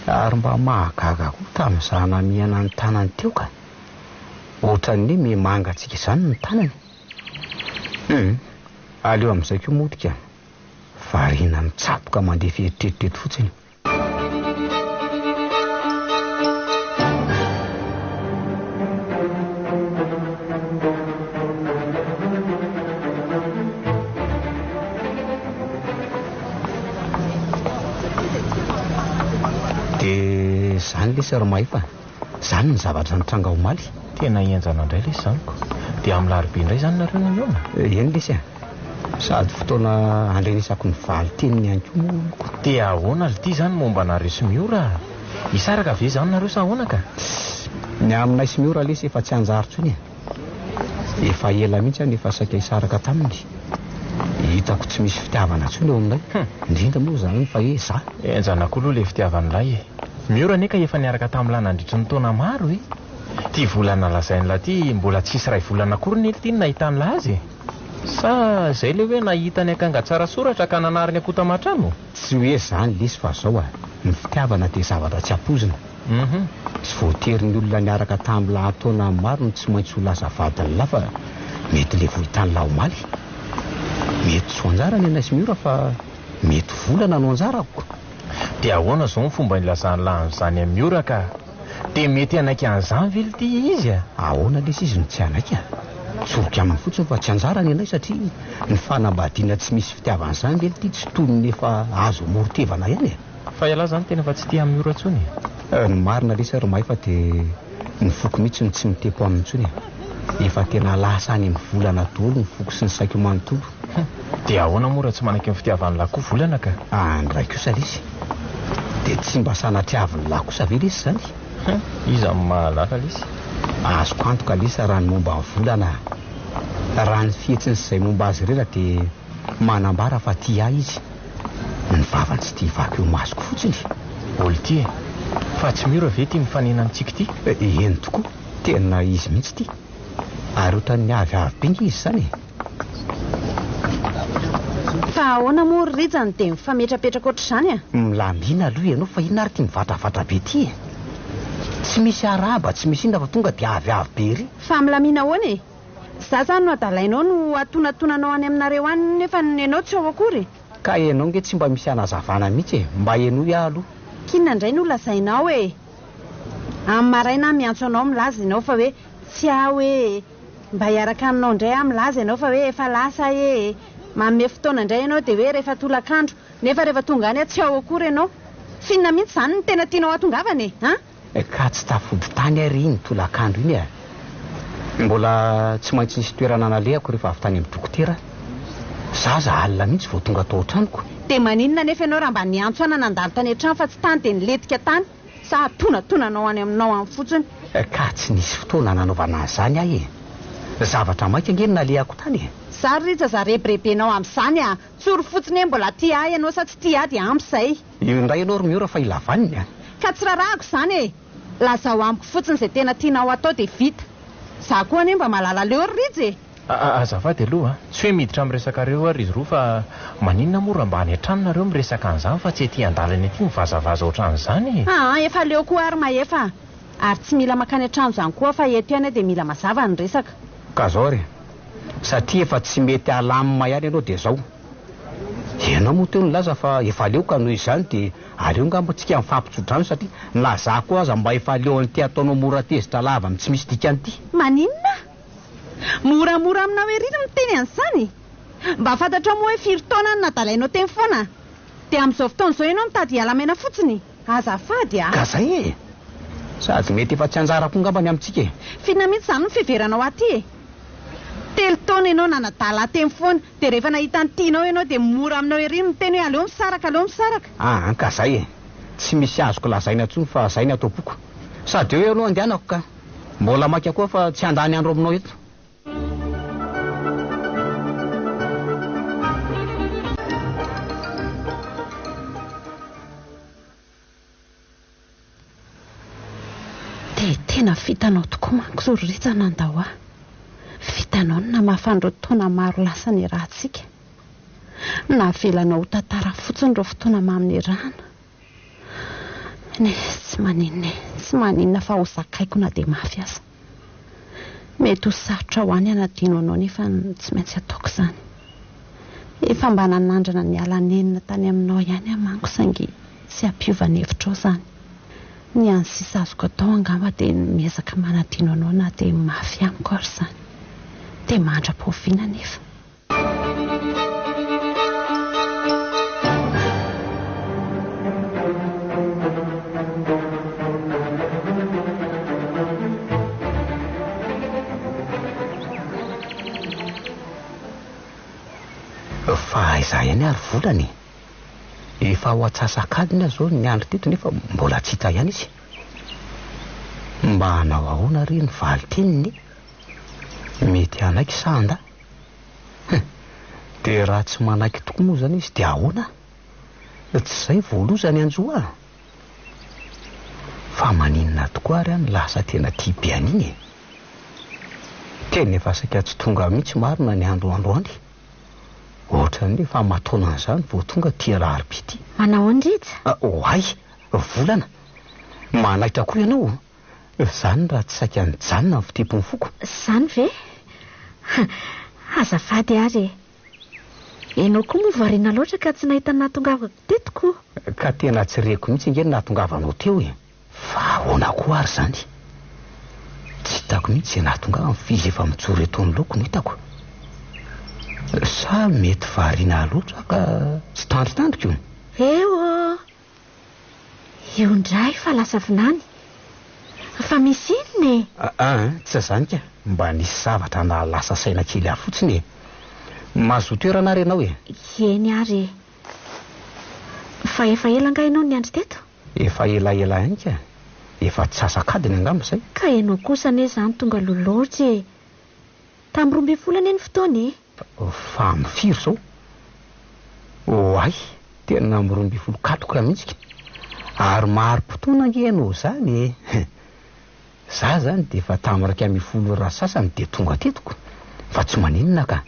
Ary mba mahagaga koa tamin'izaho namihana ny tanany teo ka. Ohatran'ny hoe miha-mangatsiaka izany ny tanany. Hum, aleo amin'izay koa mody ka. Variana mitsaboka mandefa eritreritra eto fotsiny. Dia izany lesy ry Mahefa, izany ny zavatra nitranga omaly. Tena henjana indray lesy izany ko. Dia amin'ny larobia indray izany nareo no mihaona? Eny lesy a. Sady fotoana handrenesako ny valin-teniny ihany koa moa ko. Dia ahoana ry ty izany momba anareo sy Miora a? Hisaraka ve izany nareo sa ahoana ka? Ny aminay sy Miora lesy efa tsy hanjary intsony e. Efa ela mihitsy aho no efa saika hisaraka taminy. Hitako tsy misy fitiavana intsony eo aminay. Indrindra moa izany fa hoe za. Henjana koa aloha ilay fitiavan'ilay e. Miora anie ka efa niaraka tamin'lah nandritry ny taona maro e. Ity volana lazain'lah ity mbola tsisy iray volana akory anie ity no nahitan'lah azy e. Sa izay ilay hoe nahita ny akanga tsara soratra ka nanary ny akoho taman-trano? Tsy hoe izany lesy fa zao a, ny fitiavana dia zavatra tsy ampoizina. Tsy voatery ny olona niaraka tamin'lah taona maro no tsy maintsy ho lasa vadin'lah fa mety le vao hitan'lah omaly. Mety tsy ho anjara ny anay sy Miora fa mety volana no anjarako. Dia ahoana izao ny fomba ilazan'lah an'izany amin'i Miora ka? Dia mety hanaiky an'izany ve lty izy a? Ahoana lesy izy no tsy hanaiky a? Tsoriko aminy fotsiny fa tsy anjarany ianay satria ny fanambadiana tsy misy fitiavana izany ve lty tsy toy ny efa azo amoron-tevana ihany e? Fa ialahy izany tena efa tsy tia an'i Miora intsony e? Ny marina lesy ry Mahefa dia ny foko mihitsy no tsy mitepo aminy intsony e! Efa tena lasa any amin'ny volana daholo ny foko sy ny saiko manontolo. Hum! Dia ahoana moa raha tsy manaiky ny fitiavan'lah koa volana ka? Andray kosa lesy! Dia tsy mba sanatriavin'lah kosa ve lesy izany? Hum! Iza no mahalala lesy? Azoko antoka lesy raha ny momba ny volana a! Raha ny fihetsiny sy izay momba azy irera dia manambara fa tia ahy izy. Ny vavany tsy tia vaky eo masoko fotsiny. Olty e! Fa tsy miora ve ity mifanena amintsika ity? Eny tokoa! Tena izy mihitsy ity. Ary ohatran'ny avy avy be nge izy izany e. Fa ahoana moa ry Rija no dia mifametrapetraka ohatr'izany a? Milamina aloha ianao fa inona ary ity mivatravatra be ity e? Tsy misy arahaba, tsy misy inona fa tonga dia avy avy be ery. Fa milamina ahoana e? Za zany no adalainao no atonatonanao any aminareo any nefa ianao tsy ao akory e. Ka ianao nge tsy mba misy hanazavana mihitsy e, mba henoy aho aloha. K'inona indray no lazainao e? Amin'ny maraina aho miantso anao milaza ianao fa hoe tsy aho ee. Mba hiaraka aminao indray aho milaza ianao fa hoe efa lasa aho ee. Manome fotoana indray ianao dia hoe rehefa tolakandro, nefa rehefa tonga any aho tsy ao akory ianao. F'inona mihitsy izany no tena tianao hahatongavana e? An? Ka tsy tafody tany ary iny tolakandro iny e. Mbola tsy maintsy nisy toerana nalehako rehefa avy tany amin'ny dokotera aho. Zaza alina mihitsy vao tonga tao an-tranoko. Dia maninona anefa ianao raha mba niantso ahy na nandalo tany an-trano fa tsy tany dia nilentika tany sa atonantonanao any aminao any fotsiny? Ka tsy nisy fotoana nanaovana an'izany aho e! Zavatra maika ange no nalehako tany e! Za ry Rija za rebirebenao amin'izany a! Tsory fotsiny hoe mbola tia ahy ianao sa tsy tia ahy dia ampy izay. Io indray ianao ry Miora fa ila vaniny a! Ka tsy rarahako izany e! Lazao amiko fotsiny izay tena tianao atao dia vita. Za koa anie mba mahalala leo ry Rija e! Azafady aloha a! Tsy hoe miditra amin'ny resakareo aho ry roa fa maninona moa raha mba any an-trano nareo miresaka an'izany fa tsy ety an-dalana ety mivazavaza ohatran'izany e! Aa efa leo koa ary Mahefa a! Ary tsy mila mankany an-trano izany koa aho fa eto ihany aho dia mila mazava ny resaka. Ka zao ary e! Satria efa tsy mety alamina ihany ianao dia zao. Ianao moa teo nilaza fa efa leo ka noho izany dia aleo angamba tsika mifampitso-drano satria na za koa aza mba efa leo an'ity ataonao mora tezitra lava amin'ny tsy misy dikany ity. Maninona? Moramora aminao ery ny miteny an'izany? Mba fantatrao moa hoe firy taona no nadalainao teny foana? Dia amin'izao fotoana izao ianao mitady hiala maina fotsiny? Azafady a! Ka zay e! Sady mety efa tsy anjara koa angamba ny amintsika e! F'inona mihitsy izany no fiheveranao ahy ity e? Telo taona ianao nanadala ahy teny foana, dia rehefa nahita ny tianao ianao dia mora aminao ery ny miteny hoe aleo misaraka, aleo misaraka. Aa ka zay e! Tsy misy azoko lazaina intsony fa zay ny ato am-poko. Sady eo ianao andehanako ka! Mbola maika koa fa tsy handany andro aminao eto. Dia tena vitanao tokoa manko ry Rija nandao ahy. Vitanao ny namafa an'ireo taona maro lasa niarahantsika. Navelanao ho tantara fotsiny ireo fotoana mamy niarahana. Eny e, tsy maninona e, tsy maninona fa ho zakaiko na dia mafy aza. Mety ho sarotra ho ahy ny hanadino anao nefa tsy maintsy ataoko izany. Efa mba nanandrana niala nenina tany aminao ihany aho manko saingy tsy hampiova ny hevitrao izany. Ny hany sisa azoko atao angamba dia ny miezaka manadino anao na dia mafy amiko ary izany. Dia mandra-pahoviana anefa? Fa aiza ihany ary volana e? Efa ho atsasak'adiny aho izao niandry teto nefa mbola tsy hita ihany izy. Mba hanao ahoana re ny valin-teniny e? Mety hanaiky sa handà? Hum! Dia raha tsy manaiky tokoa moa izany izy dia ahoana? Tsy izay vao loza ny hanjo ahy? Fa maninona tokoa ary aho no lasa tena tia be an'iny e? Tena efa saika tsy tonga mihitsy marina ny andro androany. Ohatran'ny hoe efa aman-taonan'izany vao tonga ity alarobia ity. Manao ahoana Rija? Oay! Volana! Manaitra koa ianao. Izany raha tsy saika nijanona ny fitempon'ny foko. Izany ve? Azafady ary e! Ianao koa moa variana loatra ka tsy nahita ny nahatongavako teto ko! Ka tena tsy reko mihitsy ange ny nahatongavanao teo e! Fa ahoana koa ary izany? Tsy hitako mihitsy izay nahatongavany fa izy efa mijoro eto anoloako no hitako. Sa mety variana loatra aho ka tsy tandrintandriko? Eo! Io indray fa lasa vinany. Fa misy inona e? Aa, tsy izany ka. Mba nisy zavatra nahalasa saina kely ahy fotsiny e. Mahazoa toerana ary ianao e. Eny ary e. Fa efa ela angaha ianao no niandry teto? Efa elaela ihany ka. Efa antsasak'adiny angamba izay. Ka ianao kosa anie izany tonga aloha loatra e. Tamin'ny 12 anie ny fotoana e. Fa amin'ny firy izao? Oay, tena amin'ny 12 katoka mihitsy ka. Ary marim-potoana ange ianao izany e. Za izany dia efa tamin'ny 11 ora sasany dia tonga teto ko. Fa tsy maninona ka.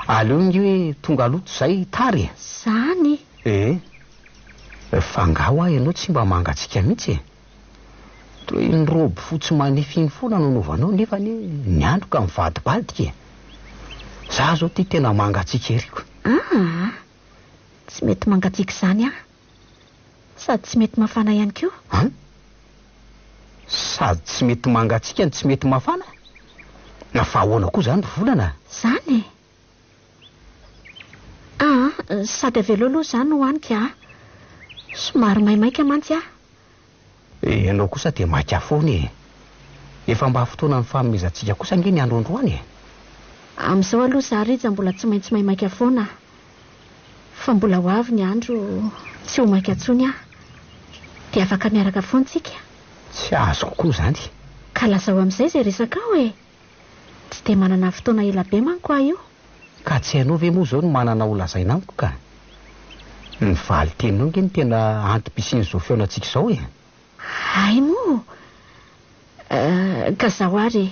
Aleo ange hoe tonga aloha toy izay tara e. Izany? Ee. Fa angaha hoa ianao tsy mba mangatsiaka mihitsy e? Toa iny robe fotsy manify iny foana no anaovanao nefa anie ny andro ka mivadibadika e! Za zao ty tena mangatsiaka ery ko! Aa! Tsy mety mangatsiaka izany aho. Sady tsy mety mafana ihany koa. An? Sady tsy mety mangatsiaka no tsy mety mafana? Na fa ahoana koa izany ry volana? Izany e! Aa! Sady avelao aloha izany hohaniko a! Somary maimaika mantsy aho. Ianao kosa dia maika foana e! Efa mba fotoana nifanomezantsika kosa ange ny andro androany e! Amin'izao aloha izaho Rija mbola tsy maintsy maimaika foana fa mbola ho avy ny andro tsy ho maika intsony aho. Dia afaka miaraka foana tsika. Tsy azoko koa izany. Ka lazao amin'izay izay resakao e! Tsy dia manana fotoana ela be manko aho io. Ka tsy hainao ve moa izao ny manana ho lazaina amiko ka? Ny valin-teninao ange no tena antom-pisian'izao fihaonantsika izao e! Hay moa! Ka zaho ary e!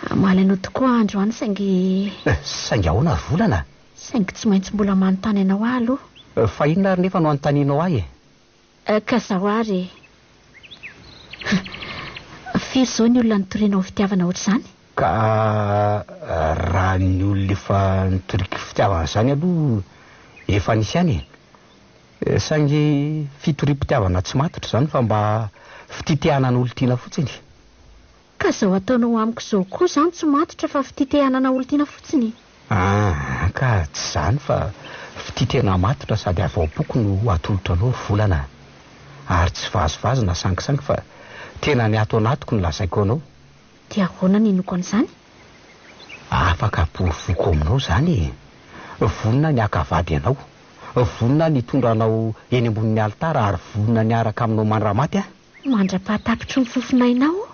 Hamaly anao tokoa aho androany saingy. Saingy ahoana ry volana? Saingy tsy maintsy mbola manontany anao aho aloha. Fa inona ary nefa no anontanianao ahy e? Ka zaho ary e! Firy izao ny olona nitorianao fitiavana ohatr'izany? Ka raha ny olona efa nitoriko fitiavana izany aloha efa nisy ihany e! Saingy fitoriam-pitiavana tsy matotra izany fa mba fitia te hanana olon-tiana fotsiny. Ka izao ataonao amiko izao koa izany tsy matotra fa fitia te hanana olon-tiana fotsiny? Aa ka tsy izany fa fitia tena matotra sady avy ao am-poko no atolotra anao ry volana a! Ary tsy vazivazy na sangisangy fa tena ny ato anatiko no lazaiko anao. Dia ahoana ny hinoako an'izany? Afaka porofoko aminao izany e! Vonona ny haka vady anao, vonona ny hitondra anao eny ambonin'ny alitara ary vonona ny hiaraka aminao mandra-maty aho. Mandra-pahatapitry ny fofonainao?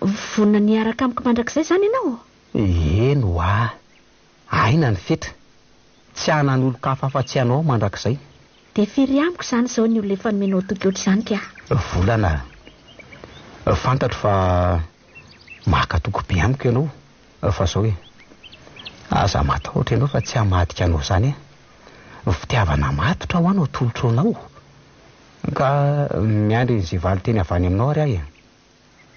Vonona ny hiaraka amiko mandrakizay izany ianao? Eny ho'a, aina ny fetra. Tsy hanan'olon-kafa afa-tsy ianao aho mandrakizay. Dia firy amiko izany izao ny olona efa nomenao toky ohatr'izany ka? Volana, fantatro fa maka toky be amiko ianao, fa izao e. Aza matahotra ianao fa tsy hamadika anao izany aho. Fitiavana matotra ho ahy no atolotro anao. Ka miandry an'izay valin-teny avy any aminao ary aho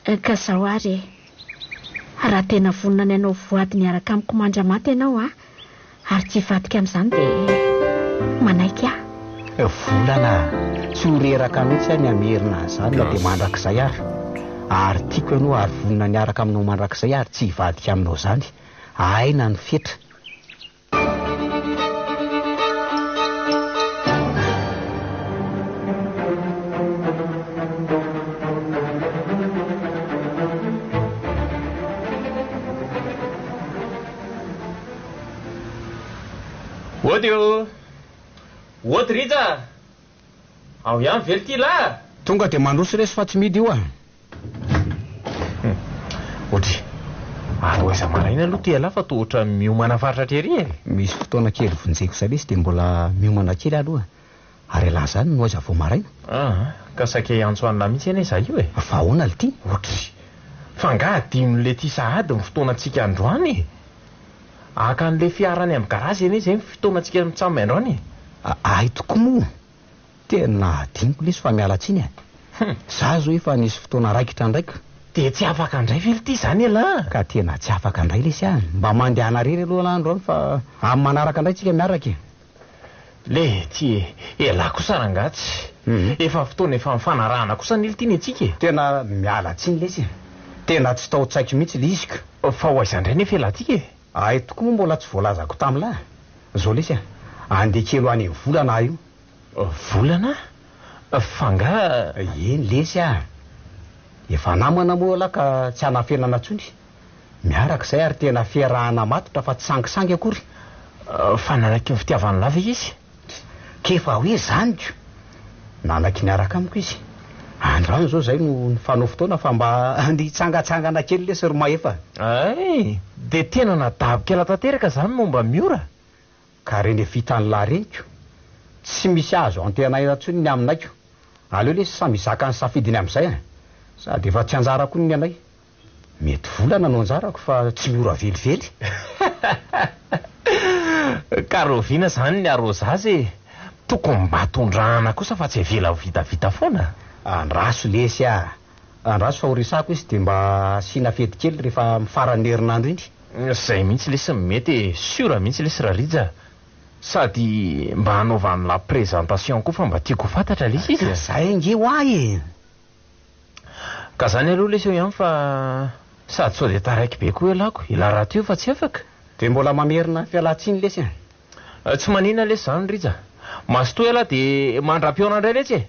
e. Ka zao ary e. Raha tena vonona ny hanao voady miaraka amiko mandra-maty ianao an, ary tsy hivadika amin'izany dia manaiky aho. Volana a! Tsy ho reraka mihitsy aho ny hamerina an'izany na dia mandrakizay ary. Ary tiako ianao ary vonona ny hiaraka aminao mandrakizay ary tsy hivadika aminao izany. Aina ny fetra. Ody o! Ody Rija a! Ao ihany ve ry lahy a? Tonga dia mandroso resy fa tsy mihidy io a! Odry, ary ho aiza maraina aloha ty ialahy fa toa ohatran'ny miomana fatratra ery e! Misy fotoana kely vonjeko izay lesy dia mbola miomana kely aho aloha. Ary ialahy izany no aiza vao maraina? Aa, ka saika hiantso an'lah mihitsy anie izaho io e! Fa ahoana lty? Odry, fa angaha adinon'le ty sahady ny fotoanantsika androany e? Haka an'le fiara any amin'ny garazy anie izay ny fotoanantsika mitsam androany e! Hay tokoa moa! Tena adinoko lesy fa miala tsiny e! Za zao efa nisy fotoana raikitra ndray ka. Dia tsy afaka ndray ve lty zany elah? Ka tena tsy afaka ndray lesy ah! Mba mandehana rery aloha lah androany fa amin'ny manaraka ndray tsika miaraka e! Lety e! Elah kosa rangaha tsy. Efa fotoana efa nifanarahana kosa anie lty ny antsika e! Tena miala tsiny lesy e! Tena tsy tao an-tsaiko mihitsy le izy ka. Fa ho aiza ndray nefa elah ty e? Hay tokoa moa mbola tsy voalazako tamlah! Zao lesy a! Andeha kely ho any volana aho io. Volana? Fa nga. Eny lesy a! Efa namana moa ialahy ka tsy hanafenana intsony. Miaraka izay ary tena fiarahana matotra fa tsy sangisangy akory. Fa nanaiky ny fitiavan'lah ve izy? K'efa hoe zany ko! Nanaiky niaraka amiko izy. Androany izao izay no nifanao fotoana fa mba andeha hitsangatsangana kely lesy ry Mahefa. Hay! Dia tena nadaboka ela tanteraka izany momba Miora? Ka reny vitan'lah reny ko! Tsy misy azo antenaina intsony ny aminay ko! Aleo lesy samy hizaka ny safidiny amin'izay a! Sady efa tsy anjarako ny anay. Mety volana no anjarako fa tsy miora velively. Ka rahoviana izany ny arôzazy e? Tokony mba tondrahana kosa fa tsy avela ho vitavita foana. Andraso lesy a! Andraso fa ho resahako izy dia mba asiana fety kely rehefa amin'ny faran'ny herinandro iny. Zay mihitsy lesy no mety e! Sûr mihitsy lesy Rarija a! Sady mba hanaovan'lah présentation koa fa mba tiako ho fantatra lesy izy e! Zay ange hoa e! Ka zany aloha lesy eo ihany fa sady sao dia taraiky be koa ialahy ko, ialahy rahateo efa tsy afaka. Dia mbola mamerina fialan-tsiny lesy a! Tsy maninona lesy zany Rija. Mazotoa ialahy dia mandra-pihaona indray letsy e!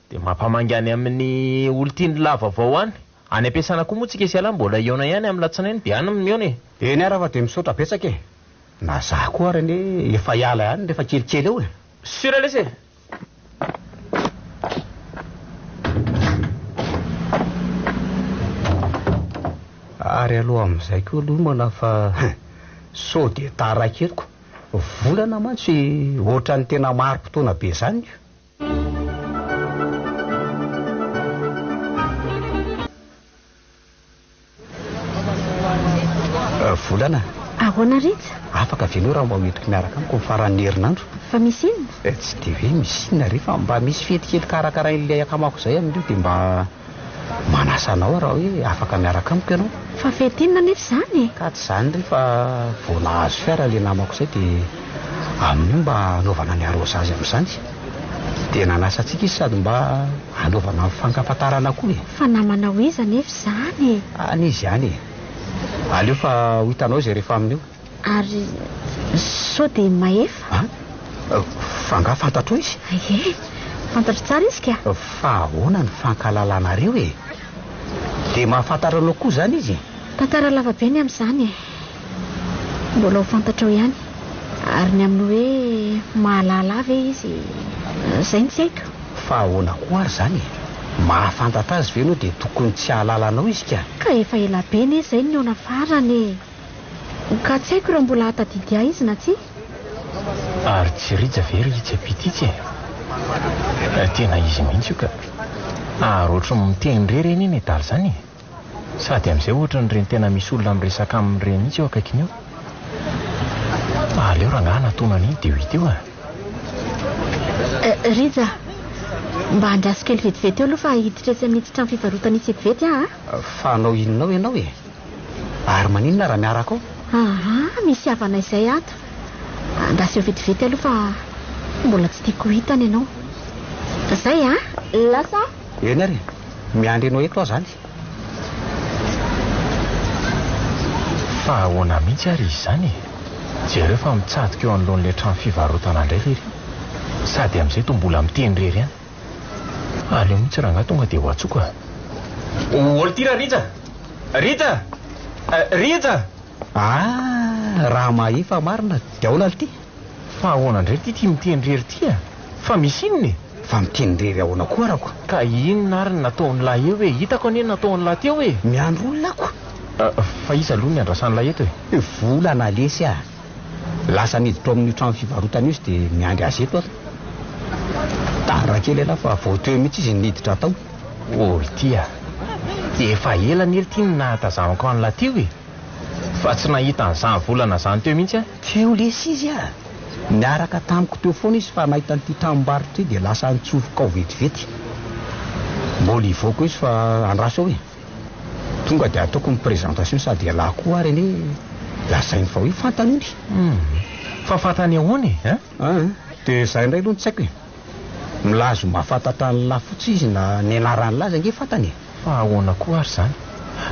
Dia mampamangy any amin'ny olon-tian'lah vaovao any. Any am-piasana koa moa tsika sy ialahy mbola hihaona ihany amin'ny latsinainy dia any no mihaona e! Eny ary fa dia misaotra betsaka e! Na za koa ary anie efa hiala ihany rehefa kelikely eo e! Sûr lesy e! Ary aloha amin'izay koa aloha mana fa sao dia tara kely ko. Volana mantsy ohatran'ny tena marim-potoana be izany ko. Volana. Ahoana Rija? Afaka ve ianao raha mba hoentiko miaraka amiko ny faran'ny herinandro? Fa misy inona? Eh, tsy dia hoe misy inona re fa mba misy fety kely karakarain'ilay akamako izay amin'io dia mba manasa anao aho raha hoe afaka miaraka amiko ianao. Fa fety inona anefa izany e? Ka tsy izany re fa vao nahazo fiara ilay namako izay dia amin'io mba hanaovana ny arrosage amin'izany. Dia nanasa antsika izy sady mba hanaovana ny fankafantarana koa e. Fa namanao iza anefa izany e? Any izy any e. Aleo fa ho hitanao izay rehefa amin'io. Ary sao dia mahefa? An? Fa angaha fantatrao izy? Ie, fantatro tsara izy ka. Fa ahoana ny fankalalanareo e? Dia mahafantatra anao koa izany izy e? Tantara lava be ny amin'izany e. Mbola ho fantatrao ihany. Ary ny amin'ny hoe mahalala ahy ve izy, izay no tsy haiko. Fa ahoana koa ary izany e? Mahafantatra azy ve ianao dia tokony tsy hahalala anao izy ka? Ka efa ela be anie izay no nihaona farany e! Ka tsy haiko raha mbola hahatadidy ahy izy na tsia. Ary tsy Rija ve ry itsy ampita itsy e? Tena izy mihitsy io ka! Ary ohatry ny miteny irery anie nedala izany e! Sady amin'izay ohatran'ireny tena misy olona miresaka aminy ireny mihitsy eo akaikiny eo. Aleo rangahy hanatona an'iny dia ho hita eo a. Eh, Rija, mba andraso kely vetivety eo aloha fa hiditra etsy amin'itsy trano fivarotana itsy vetivety aho a. Fa hanao inona ao ianao e? Ary maninona raha miaraka ao? Aha, misy havana izay ato. Andraso eo vetivety aloha fa mbola tsy tiako ho hitany ianao. Zay a, lasa. Eny ary e, miandry anao eto aho izany. Fa ahoana mihitsy ary izy izany e? Jereo fa mitsadika eo anoloan'ilay trano fivarotana indray lery. Sady amin'izay toa mbola miteny irery ihany. Aleo mihitsy rangahy tonga dia ho antsoiko a. Olty ra Rija! Rija! Rija! Ah, raha mahefa marina dia ahoana lty? Fa ahoana indray ity ity miteny irery ity a? Fa misy inona e? Fa miteny irery ahoana koa arako? Ka inona ary no nataon'lah eo e? Hitako anie ny nataon'lah teo e! Miandry olona ako! Fa iza aloha no niandrasan'lah eto e? Volana lesy a! Lasa niditra ao amin'io trano fivarotana io izy dia miandry azy eto aho. Tara kely ialahy fa vao teo mihitsy izy no niditra tao. Olty a! Efa ela anie ity no nahatazanako an'lah teo e! Fa tsy nahita an'izany volana izany teo mihitsy aho. Teo lesy izy a! Niaraka tamiko teo foana izy fa nahita an'ity tranombarotra ity dia lasa nitsofoka ao vetivety. Mbola hivoaka eo izy fa andraso eo e! Tonga dia ataoko ny présentation sady ialahy koa ary anie lazainy fa hoe fantany ony. Hum! Fa fantany ahoana e? Hein? An! Dia izay indray aloha no tsy haiko e! Milaza ho mahafantatra an'lah fotsiny izy na ny anaran'lah aza ange fantany e! Fa ahoana koa ary izany?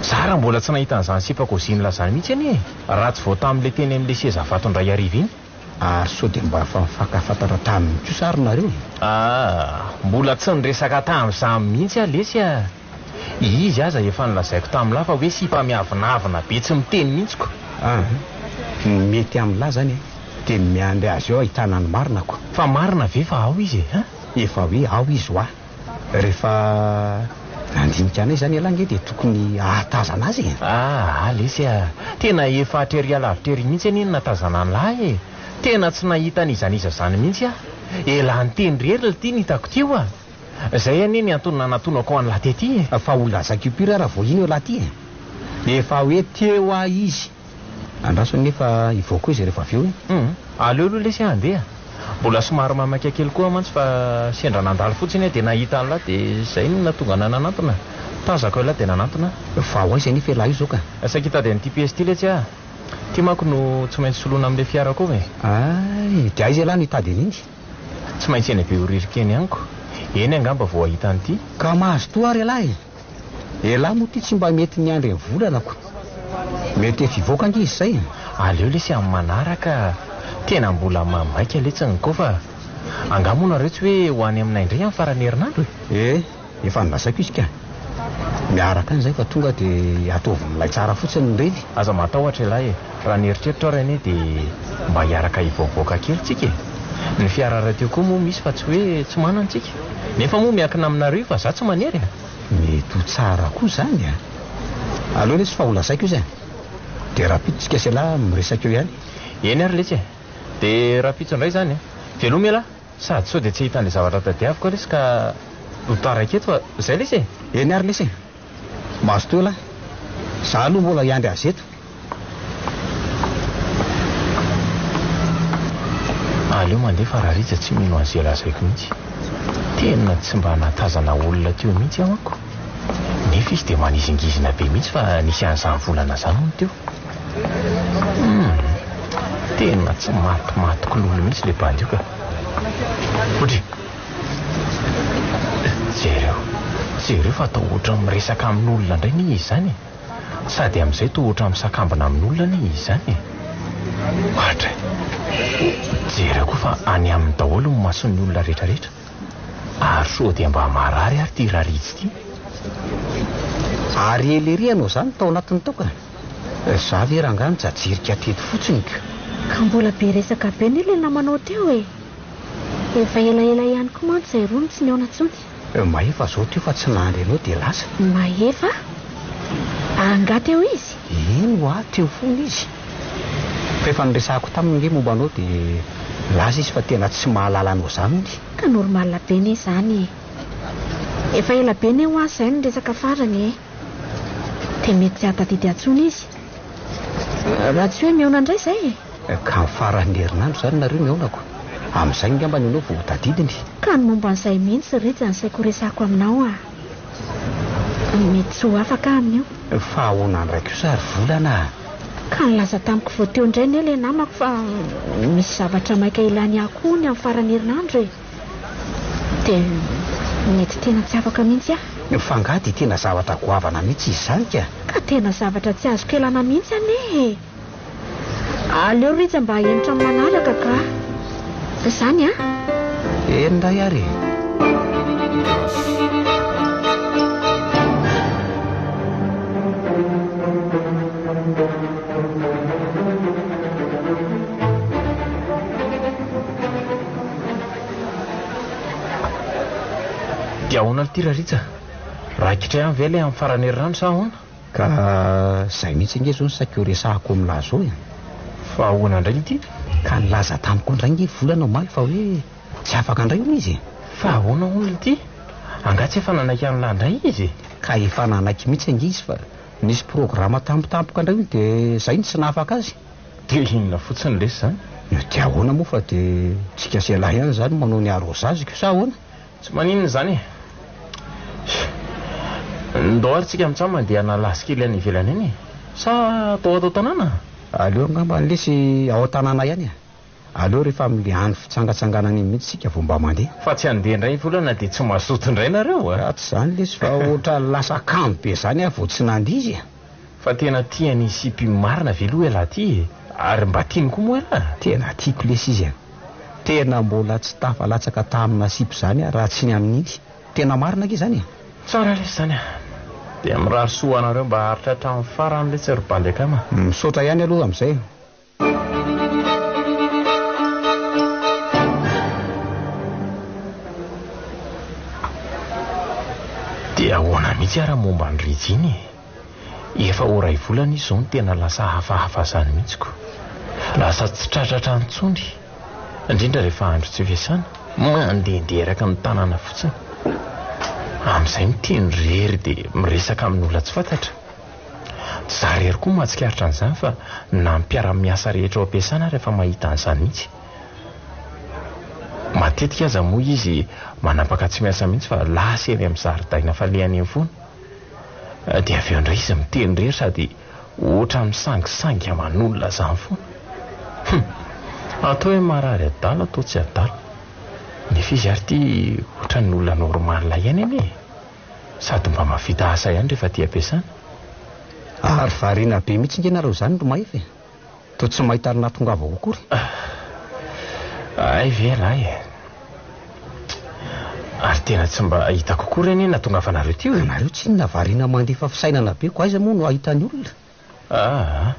Za raha mbola tsy nahita an'izany sipa kôzin'lah izany mihitsy anie e! Raha tsy vao tamin'ilay teny amin'ilay seza vato indray hariva iny. Ary sao dia mba efa nifankafantatra taminy kosa ary nareo e? Ah! Mbola tsy niresaka tamin'izany mihitsy aho lesy a! Izy aza efa nolazaiko tamin'lah fa hoe sipa miavonavona be tsy miteny mihitsy ko! Ah! Ny mety amin'lah zany e, dia ny miandry azy eo ahitana ny marina ko! Fa marina ve fa ao izy e? Hein? Efa hoe ao izy hoa! Rehefa nandinika anay izany ialahy ange dia tokony hahatazana azy e! Aa lesy a! Tena efa hatrery alavitra ery mihitsy anie no nahatazana an'lah e! Tena tsy nahita an'iza n'iza izany mihitsy aho! Elah niteny irery lty no hitako teo a! Izay anie ny antony nanatonako an'lah tety e! Fa ho lazaiko impiry ary vao ino ialahy ty e! Efa hoe teo aho izy! Andraso anie fa hivoaka eo izy rehefa avy eo e! Hum, aleo aloha lesy aho handeha. Mbola somary maimaika kely koa aho mantsy fa sendra nandalo fotsiny aho dia nahita an'lah dia izay no nahatonga anah nanantona. Tazako ialahy dia nanantona aho. Fa ho aiza anefa ialahy io izao ka? Saika hitady an'ity pièce ity letsy aho. Ity manko no tsy maintsy soloina amin'ilay fiarako ao e. Hay, dia aiza ialahy no hitady an'iny? Tsy maintsy eny Behoririka eny amiko. Eny angamba vao hahita an'ity. Ka mazotoa ary ialahy e! Elah moa ty tsy mba mety miandry ny volana ko. Mety efa hivoaka ange izy zay e. Aleo lesy amin'ny manaraka a! Tena mbola mamaika letsy ny kôfa a! Angaha moa nareo tsy hoe ho any aminay indray amin'ny faran'ny herinandro e? Eh! Efa nolazaiko izy ka! Miaraka any zay fa tonga de ataovy milay tsara fotsiny ny revy. Aza matahotra elah e! Raha ny eritreritro ary anie dia mba hiaraka hivoaboaka kely tsika e! Ny fiara rahateo koa moa misy fa tsy hoe tsy manana tsika. Nefa moa miankina aminareo io fa za tsy manery a! Mety ho tsara koa izany a! Aleo lesy fa ho lazaiko izy a! Dia rahampitso tsika sy elah miresaka eo ihany. Eny ary letsy e! Dia rahampitso indray izany a! Veloma elah! Sady sao dia tsy hahita an'ilay zavatra tadiaviko aho lesy ka ho taraiky eto fa izay lesy e! Eny ary lesy e! Mazotoa elah! Za aloha mbola hiandry azy eto. Aleo mandeha fa Rarija tsy mino an'izay lazaiko mihitsy. Tena tsy mba nahatazana olona teo mihitsy aho manko. Nefa izy dia manizingizina be mihitsy fa nisy an'izany volana izany hono teo. Hum, tena tsy matimaty kololo mihitsy ilay bandy io ka. Ohatry. Jereo, jereo fa atao ohatran'ny miresaka amin'olona indray anie izy izany e. Sady amin'izay toa ohatran'ny misakambina amin'olona anie izy izany e! Ohatra e! Jereo koa fa any aminy daholo ny mason'ny olona rehetrarehetra. Ary sao dia mba marary ary ity Rarijy ity? Ary ela ery ianao izany tao anatin'ny tao ka! Za ve rangahy nijajirika teto fotsiny ka! Ka mbola be resaka be anie ilay namanao teo e! Efa elaela ihany koa mantsy izay roa no tsy nihaona intsony. Mahefa zao teo fa tsy nahandry anao dia lasa. Mahefa? Angaha teo izy? Eny hoa, teo foana izy. Fa efa niresahako taminy nge momba anao dia nilaza izy fa tena tsy mahalala anao zany hono. Ka normal be ne zany e. Efa ela be ne hoa zay no resaka farany e. Dia mety tsy hahatadidy intsony izy. Raha tsy hoe mihaona indray zay e. Ka ny faran'ny herinandro izany nareo mihaona ko. Amin'izay ngambany ianao vao ho tadidiny. Ka ny momba an'izay mihitsy ry Rija no saiko horesahako aminao a. Mety tsy ho afaka aho amin'io. Fa ahoana indray kosa ry Volana a? Ka nilaza tamiko vao teo indray anie ilay namako fa misy zavatra maika ilany ahy koa hono amin'ny faran'ny herinandro e. Dia mety tena tsy afaka mihitsy aho. Fa angaha dia tena zavatra goavana mihitsy izy izany ka? Ka tena zavatra tsy azoko ialana mihitsy anie e! Aleo Rija mba hemotra amin'ny manaraka ka! Izany an? Eny indray ary e! Dia ahoana ity Rarija? Raikitra ihany ve ilay amin'ny faran'ny herinandro sa ahoana? Ka izay mihitsy ange izao no saika ho resahako amin'lah izao e! Fa ahoana indray ity? Ka nilaza tamiko indray ange Volana omaly fa hoe tsy afaka indray hono izy e! Fa ahoana hono ity? Angaha tsy efa nanaiky an'lah indray izy e? Ka efa nanaiky mihitsy ange izy fa nisy programa tampotampoka indray hono dia izay no tsy nahafaka azy. Dia inona fotsiny lesy izany? Dia ahoana moa fa dia tsika sy ialahy ihany izany manao ny arrosage-ko sa ahoana? Tsy maninona izany e! Ndao ary tsika mitsam mandeha hanala azy kely any ivelany any e! Sa atao ato an-tanàna? Aleo angamba lesy ao an-tanàna ihany e! Aleo rehefa amin'ilay andro fitsangatsanganana iny mihitsy isika vao mba mandeha. Fa tsy handeha indray volana dia tsy mazoto indray nareo a! Tsy izany lesy fa ohatran'ny lasa kamo be izany aho vao tsy nandeha izy e! Fa tena tia an'i Sipy marina ve aloha ialahy ty e? Ary mba tiany koa moa ialahy? Tena tiako lesy izy a! Tena mbola tsy tafalatsaka tamina sipa izany aho raha tsy ny amin'iny. Tena marina ange izany e! Tsara lesy izany a! Dia mirary soa ho anareo mba haharitra hatramin'ny farany letsy ry bandy akama. Misaotra ihany aloha amin'izay e! Dia ahoana mihitsy ara momba an'i Regina e? Efa ho iray volana izy izao no tena lasa hafahafa izany mihitsy ko. Lasa tsy tratratra intsony, indrindra rehefa andro tsy fiasana, mandehandeha eraky ny tanàna fotsiny. Amin'izay miteny irery dia miresaka amin'olona tsy fantatra. Tsy za irery koa mahatsikaritra an'izany fa na ny mpiara-miasa rehetra ao am-piasana ary efa mahita an'izany mihitsy. Matetika aza moa izy manapaka tsy miasa mihitsy fa lasa eny amin'ny zaridaina falehany eny foana. Dia avy eo indray izy miteny irery sady ohatran'ny misangisangy aman'olona izany foana. Hum! Atao hoe marary adala toa tsy adala. Nefa izy ary ity ohatran'ny olona normal ihany anie e! Sady mba mahavita asa ihany rehefa aty am-piasana. Ary variana be mihitsy nge nareo izany ry Mahefa e! Toa tsy mahita ny nahatongavako akory. Hay ve ialahy e! Ary tena tsy mba hitako akory anie ny nahatongavanareo teo e! Nareo tsinona variana mandefa fisainana be ko aiza moa no hahita ny olona? Aa!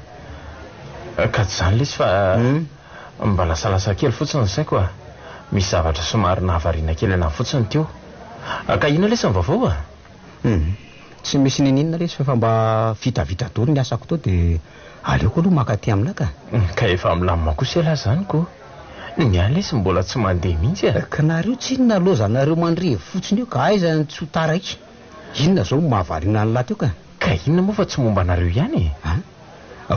Ka tsy izany lesy fa mba lasalasa kely fotsiny ny saiko a! Misy zavatra somary nahavariana kely anahy fotsiny teo. Ka inona lesy ny vaovao a? Hum. Tsy misy niniana lesy fa efa mba vitavita daholo ny asako teo dia aleoko aloha maka aty aminà ka. Ka efa milamina kosa ialahy izany ko. Ny ahy lesy mbola tsy mandeha mihitsy a. Ka nareo tsinona lozanareo mandrevy fotsiny eo ka aiza no tsy ho taraiky. Inona izao no mahavariana an'lah teo ka? Ka inona moa fa tsy momba anareo ihany e? An?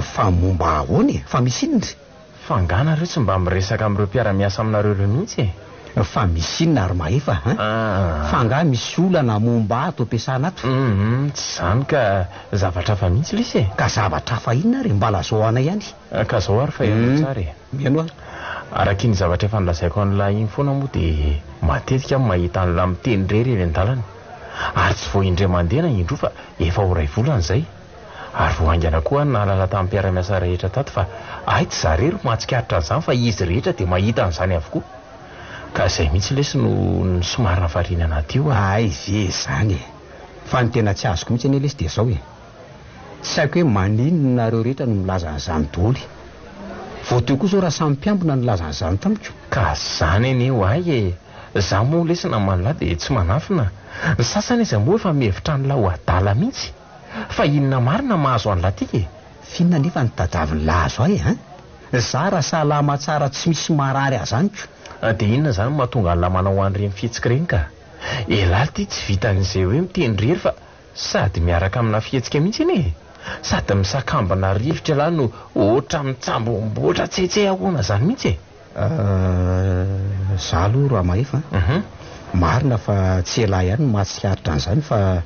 Fa momba ahoana e? Fa misy inona? Fa angaha nareo tsy mba miresaka amin'ireo mpiara-miasa aminareo ireo mihitsy e? Fa misy inona ry Mahefa an? Fa angaha misy olana momba ato am-piasana ato? Hum, tsy izany ka, zavatra hafa mihitsy lesy e! Ka zavatra hafa inona ary e? Mba lazao anay ihany. Ka zao ary fa henoy tsara e! Mihaino aho. Araka iny zavatra efa nolazaiko an'lah iny foana moa dia matetika aho mahita an'lah miteny irery eny an-dalana. Ary tsy vao indray mandeha na indroa fa efa ho iray volana izay. Ary vao haingana koa aho nahalala tamin'ny mpiara-miasa rehetra tato fa hay tsy za irery no mahatsikaritra an'izany fa izy rehetra dia mahita an'izany avokoa. Ka izay mihitsy lesy no somary nahavariana anah teo a. Hay ve izany e! Fa ny tena tsy azoko mihitsy anie lesy dia izao e! Tsy haiko hoe maninona nareo rehetra no milaza an'izany doly. Vao teo koa izao raha samy mpiambina no nilaza an'izany tamiko. Ka izany anie ho ahy e! Za moa lesy naman'lah dia tsy manafina. Ny sasany aza moa efa mihevitra an'lah ho adala mihitsy. Fa inona marina mahazo an'lah ty e? F'inona anefa no tadiavin'lah azo ahy an? Za raha salama tsara tsy misy marary azy any ko. Dia inona izany no mahatonga an'lah manao an'ireny fihetsika ireny ka? Elah ty tsy vitan'izay hoe miteny irery fa sady miaraka amina fihetsika mihitsy anie e! Sady misakambina rivotra ialahy no ohatra mitsambomboatra tsetse ahoana izany mihitsy e? Za aloha Ramahefa a, marina fa tsy ialahy ihany no mahatsikaritra an'izany fa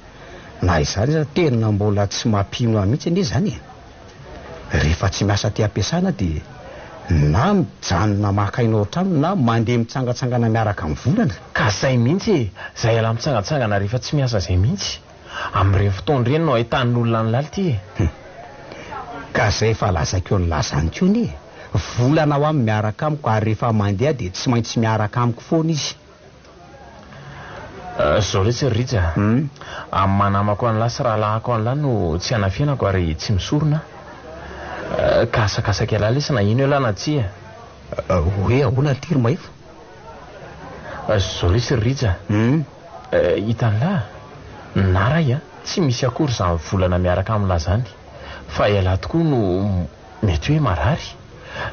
na izany aza tena mbola tsy mampino ahy mihitsy anie izany e. Rehefa tsy miasa aty am-piasana dia na mijanona maka aina ao an-trano na mandeha mitsangatsangana miaraka amin'ny volana. Ka zay mihitsy e! Zay ialahy mitsangatsangana rehefa tsy miasa zay mihitsy. Amin'ireny fotoana ireny no ahitan'olona an'lah ity e! Hum. Ka zay efa lazaiko an'lah zany koa anie e! Volana ho aho miaraka amiko ary rehefa mandeha dia tsy maintsy miaraka amiko foana izy. Zao letsy ry Rija a! Amin'ny maha namako an'lah sy rahalahiko an'lah no tsy anafenako ary tsy misorona aho. Ka asakasaka ialahy lesy na hino ialahy na tsia. Hoe ahoana ity ry Mahefa? Zao lesy ry Rija a! Hitan'lah, na ray a, tsy misy akory izany volana miaraka amin'lah izany. Fa ialahy tokoa no mety hoe marary.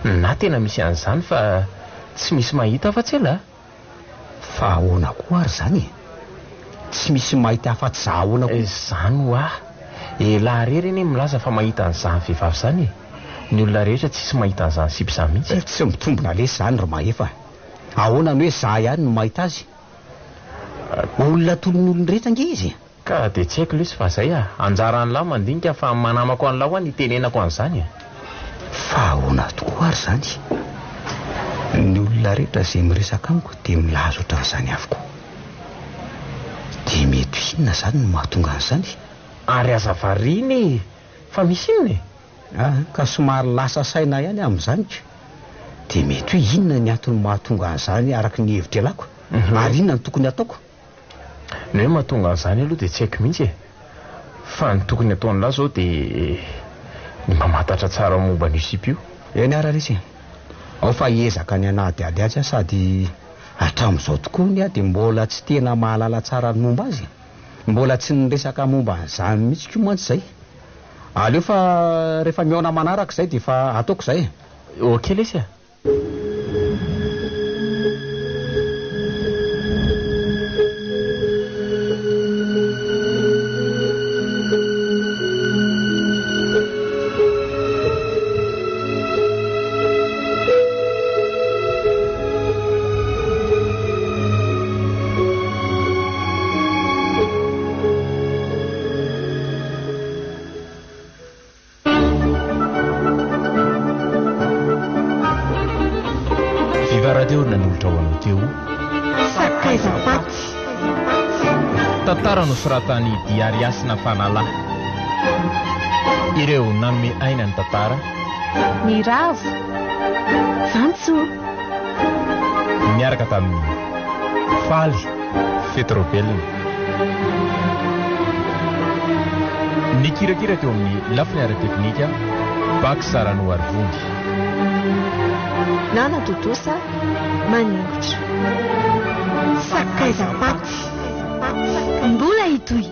Na tena misy an'izany fa tsy misy mahita afa-tsy ialahy. Fa ahoana koa ary izany e? Tsy misy mahita afa-tsy za ahoana koa? Izany hoa! Elah rery anie milaza fa mahita an'izany vehivavy izany e! Ny olona rehetra tsisy mahita an'izany sipa izany mihitsy. Tsy mitombina lesy izany ry Mahefa a! Ahoana no hoe za ihany no mahita azy? Olona toy ny olon-drehetra ange izy e! Ka dia tsy haiko lesy fa zay a! Anjaran'lah mandinika fa manamako an'lah hoa ny itenenako an'izany e! Fa ahoana tokoa ary izany? Ny olona rehetra izay miresaka amiko dia milaza ohatran'izany avokoa. Dia mety ho inona izany no mahatonga an'izany? Ary aza variana e! Fa misy inona e? Ah, ka somary lasa saina ihany amin'izany ko! Dia mety hoe inona ny antony mahatonga an'izany araka ny hevitr'ialako? Ary inona no tokony hataoko? Ny hoe mahatonga an'izany aloha dia tsy haiko mihitsy e! Fa ny tokony ataon'lah izao dia ny mamantatra tsara momba an'io sipa io. Eny ara lesy e! Ao fa hiezaka ny hanadihady azy aho sady hatramin'izao tokoa anie aho dia mbola tsy tena mahalala tsara ny momba azy e! Mbola tsy niresaka momba an'izany mihitsy koa mantsy izay. Aleo fa rehefa mihaona manaraka izay dia efa ataoko izay e! Ok lesy a! Viva Radio nanolotra ho anao teo. Sakaizam-paty. Tantara nosoratan'i Diariasina Fanalahy. Ireo nanome aina ny tantara. Miravo. Vantsoa. Niaraka tamin'i Faly Fety Raobelina. Nikirakira teo amin'ny lafiny ara-teknika, Bax Ranoarivony. Nana tontosa maningotra. Sakaizam-paty. Mbola hitohy.